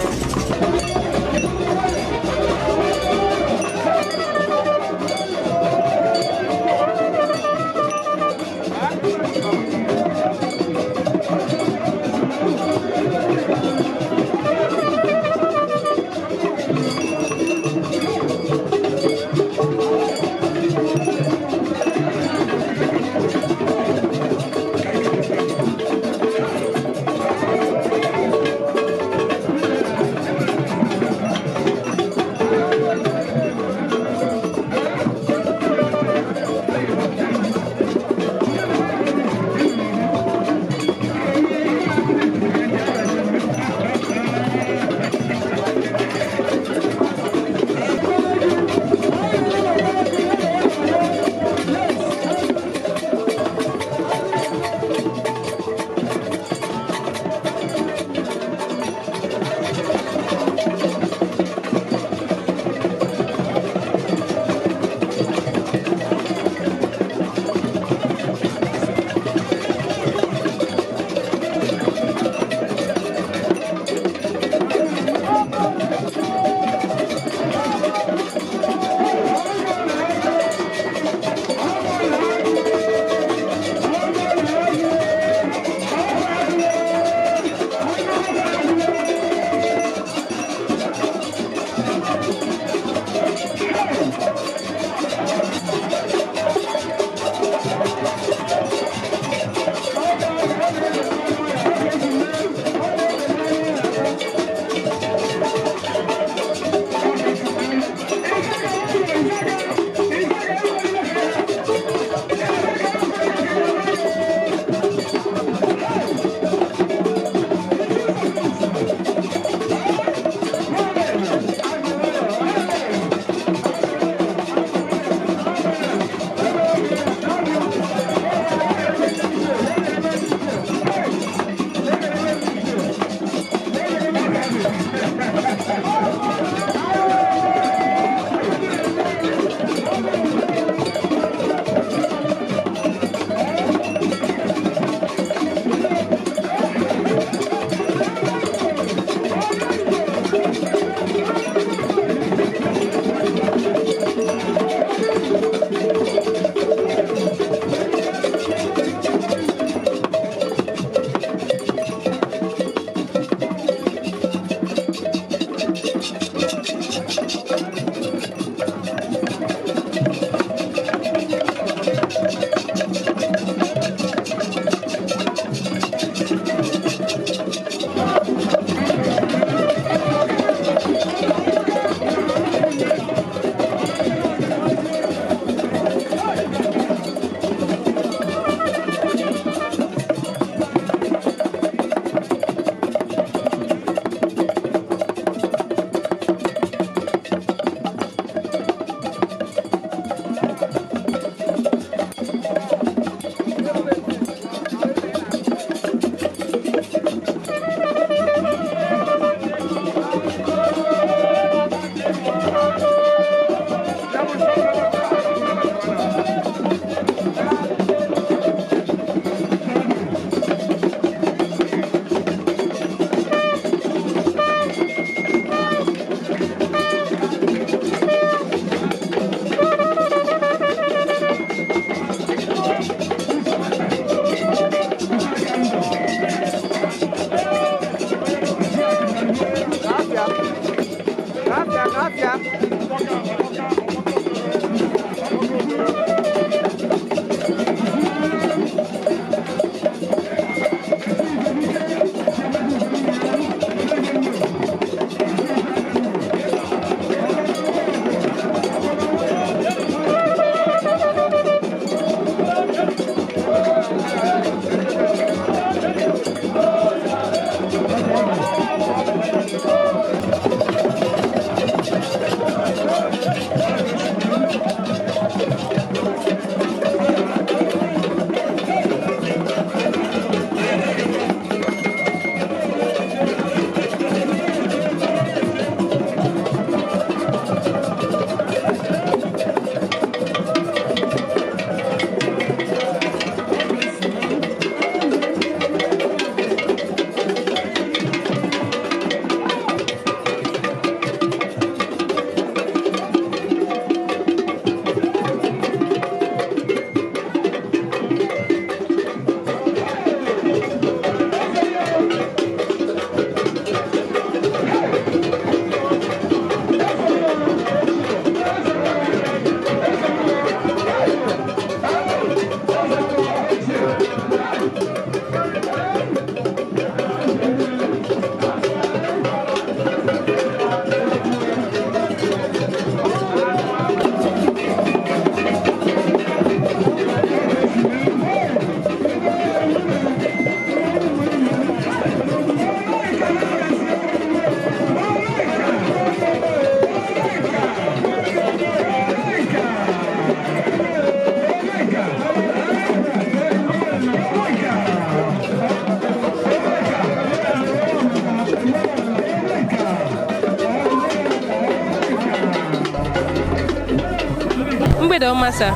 Mgbede ọma, sir.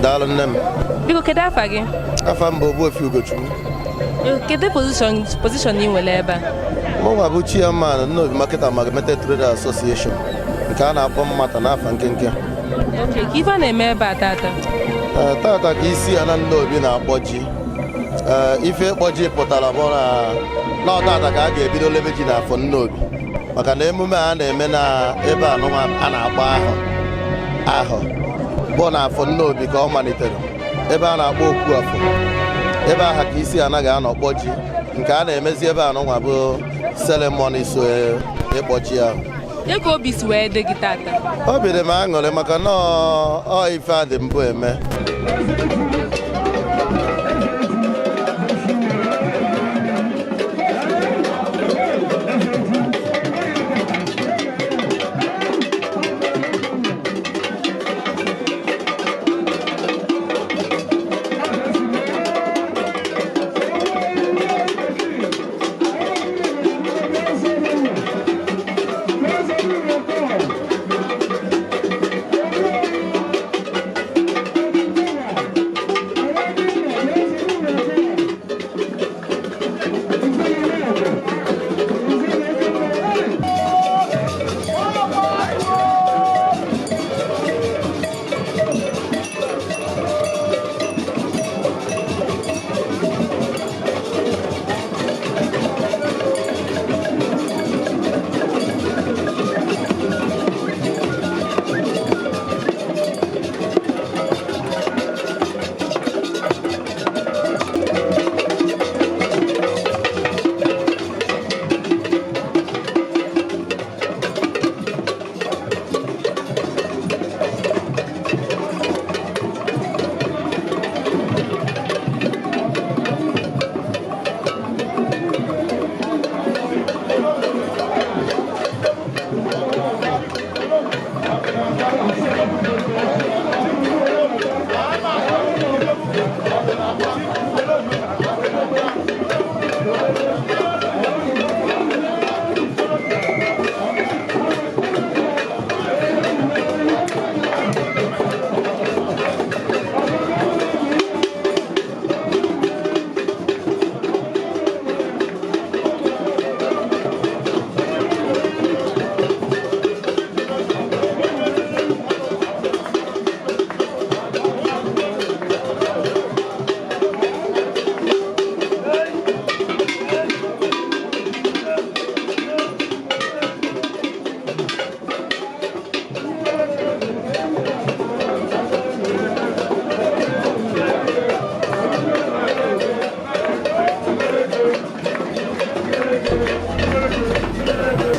Daalụ, nne m. Biko, kedu afa gị? Afa m bụ Ogbuefi Ugochukwu. Kedu position ị nwere ebe a? Mụnwa bụ chairman Nnobi Market Amalgamated Traders Association, nke a na-akpọ Mmata n'afa nkenke. Okay, ka ife a na-eme ebe a tata? Ee, tata ka isi ya na Nnobi na-akpọ ji. Ee, ife ịkpọ ji pụtara bụ na ọ tata ka a ga-ebido lebe ji n'afọ Nnobi, maka na emume a na-eme na ebe anụnwa a na-akpọ ahọ ahọ bụ n'afọ Nnobi ka ọ malitere, ebe a na-akpọ okwu afọ. Ebe aha ka isi anaghị anọ kpọ ji. Nke a na-emezi ebe anụnwa bụ ceremony so ịkpọ ji ahụ. Nye ka obi si wee dị gị tata? Obi dị m aṅụrị maka na ọ ife a dị mbụ eme.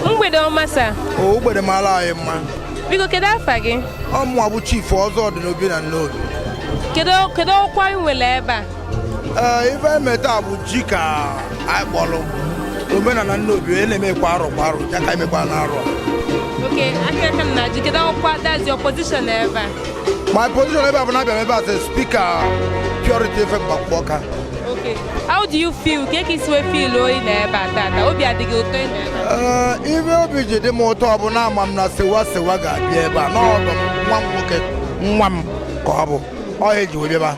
Mgbede ọma, sir. O ugbede mara anyị mma. Biko, kedu afa gị? Ọ mụnwa bụ Chief ọzọ dị n'obi na Nnobi. Kedu ọkwa ị nwere ebe a? Ee, ife emeta bụ ji ka anyị kpọrọ omenala Nnobi, onye na-emekwa arọ kwa arọ ya ka emekwa na arọ. Okay, aka m na-ajụ, kedu ọkwa, that's your position ebe a? My position ebe a bụ na abịa m ebe a as a speaker Purity Efe Mgbakwu. Okay, how do you feel? Ka isi wee feel oyi na ebe a tata? Obi adịghị ụtọ ị na ebe a? Ee, ife obi ji dị m ụtọ bụ na ama m na sewa sewa ga-abịa ebe a n'ọdọ m, nwa m nwoke, nwa m ka ọ bụ ọha eji wee bịaba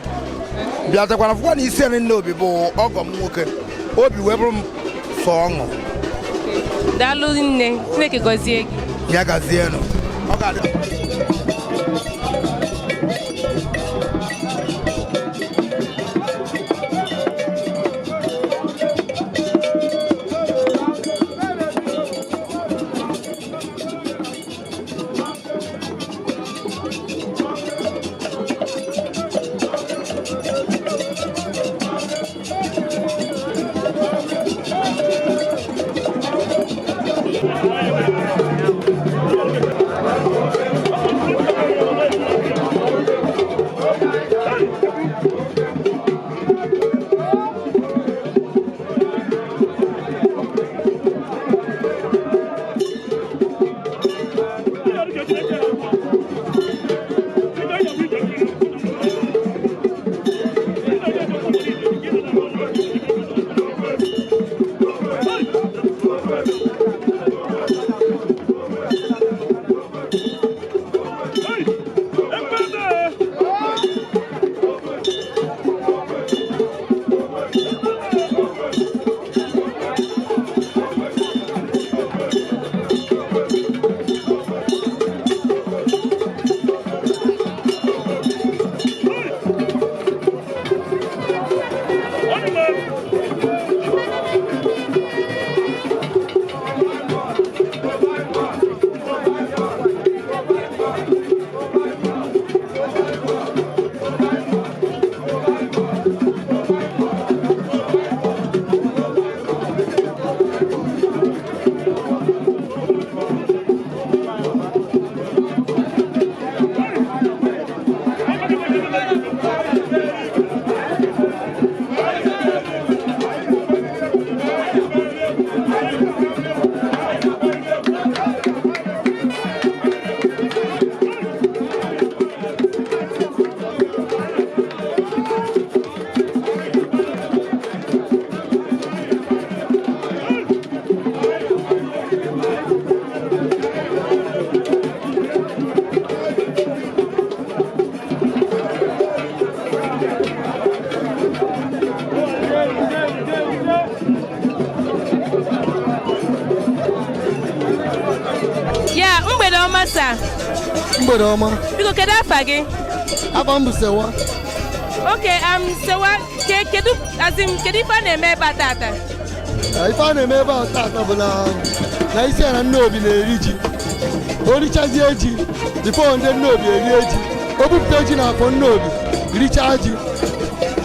bịatakwana fụkwa na isi anyị Nnobi bụ ọgọ m nwoke, obi wee bụrụ m sọ ọṅụ. Daalụ nne, Chineke gọzie gị. Ya gazienụ, ọ ga-adị. Sir. Mgbede ọma. Biko, kedu afa gị? Afa m bụ Sewa. Okay, Sewa, kedu, as in, kedu ife a na-eme ebe a tata? Ife a na-eme ebe a tata bụ na isi ala Nnobi na-eri ji. O richazie ji, before ndị Nnobi erie ji. O bupụta ji n'afọ Nnobi, richaa ji.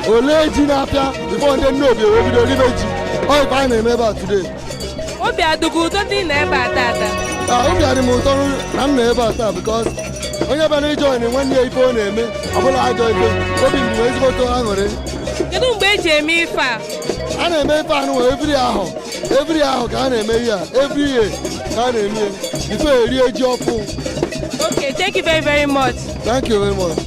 Ole ji na-apịa before ndị Nnobi ewee bido ribe ji. Ọ ife a na-eme ebe a today. Obi adịghị ụtọ dị na ebe a tata? Obi adị m ụtọ na m nọ ebe a taa because onye bịara ijoin nwanne ya ife ọ na-eme ọbụla ajọ ife, obi m dị ezigbo ụtọ aṅụrị. Kedu mgbe eji eme ife a? A na-eme ife anụ every ahụ, every ahụ ka a na-eme ihe a, every year ka a na-eme ihe ife erie ji ọfụ. Okay, thank you very very much. Thank you very much.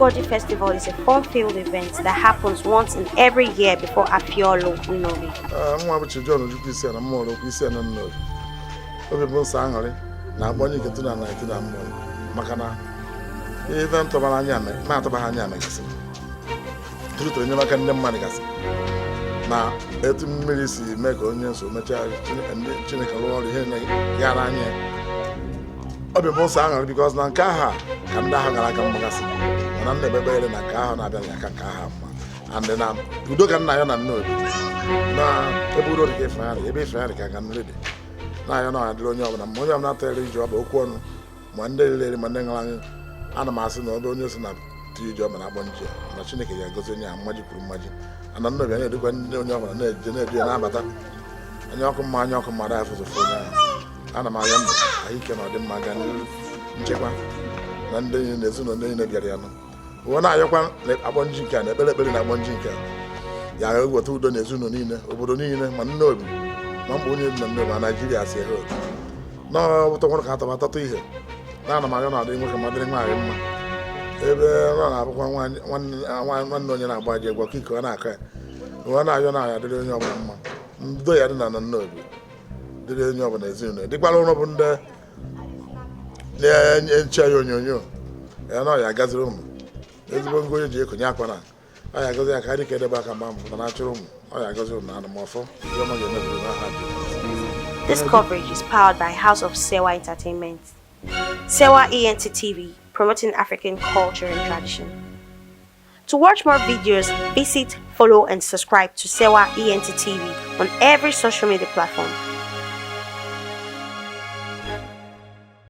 Ikpoji Festival is a fun-filled event that happens once in every year before Afiolo Nnobi. Nwa bụ Chijon Ojukwu isi ala mmụọ okwu isi ala Nnobi. Obi bụ nsọ aṅụrị na akpọnye nke 2019 na mmụọ, maka na ife ntụbara anya na-atụbaghị anya megasị tụrụtụrụ enyemaka ndị mmadụ gasị na etu mmiri si mee ka onye nso mechaa ndị Chineke rụọ ọrụ ihe gara anya ya. Obi bụ nsọ aṅụrị because na nke ahụ a ka ndị ahụ gara aka mmagasị, mana nna ekpekpe ere na nke ahụ na-abịa na aka nke ahụ mma, and na udo ka nna ya na Nnobi na ebe udo dị ka ịfụnanya dị, ebe ịfụnanya dị ka nga mmiri dị na-ayọ na ọ dịrị onye ọbụla ma onye ọbụla tere iji ọba okwu ọnụ, ma ndị riri eri ma ndị ṅụrụ aṅụ. Ana m asị na ebe onye si na tinye iji ọba na-akpọ nji ya na Chineke ga-agozi onye a mmaji kwuru mmaji. Ana Nnobi anyị edikwa ndị onye ọbụla na-eje na-edu ya na-abata anya ọkụ mma, anya ọkụ mmadụ afụzụfụ onye ahụ. Ana m arịọ ndụ, ahụike na ọdịmma ga n'ihu, nchekwa na ndị niile na ezinụlọ ndị niile bịara ya nụ uwe na-ayọkwa na akpọ nji nke a na ekpere ekpere na akpọ nji nke a ya eweta udo na ezinụlọ niile, obodo niile, ma Nnobi ma mkpa onye dị na Nnobi ma Naijiria si ehe otu n'ọbụta nwere ka atọba atọtọ ihe na ana m arịọ na adịrị nwoke ma dịrị nwaanyị mma, ebe ọ na-abụkwa nwanne onye na-agba ji egwu iko ọ na-akọ ya uwe na-ayọ na ya dịrị onye ọbụla mma, ndo ya dị na Nnobi dịrị onye ọbụla, ezinụlọ dịkwara ụlọ bụ ndị na-enche ya onyonyo ya na ọ ya agaziri ụmụ ezigbo ngo onye ji ekonye akwa na ọ ya agọzi ya ka dị ka edebe aka mgba mbụ na achụrụ ụmụ ọ ya agọzi ụmụ na anụmọfọ ihe ọma ga-emezuru n'aha Jizọs. This coverage is powered by House of Sewa Entertainment. Sewa ENT TV, promoting African culture and tradition. To watch more videos, visit, follow, and subscribe to Sewa ENT TV on every social media platform.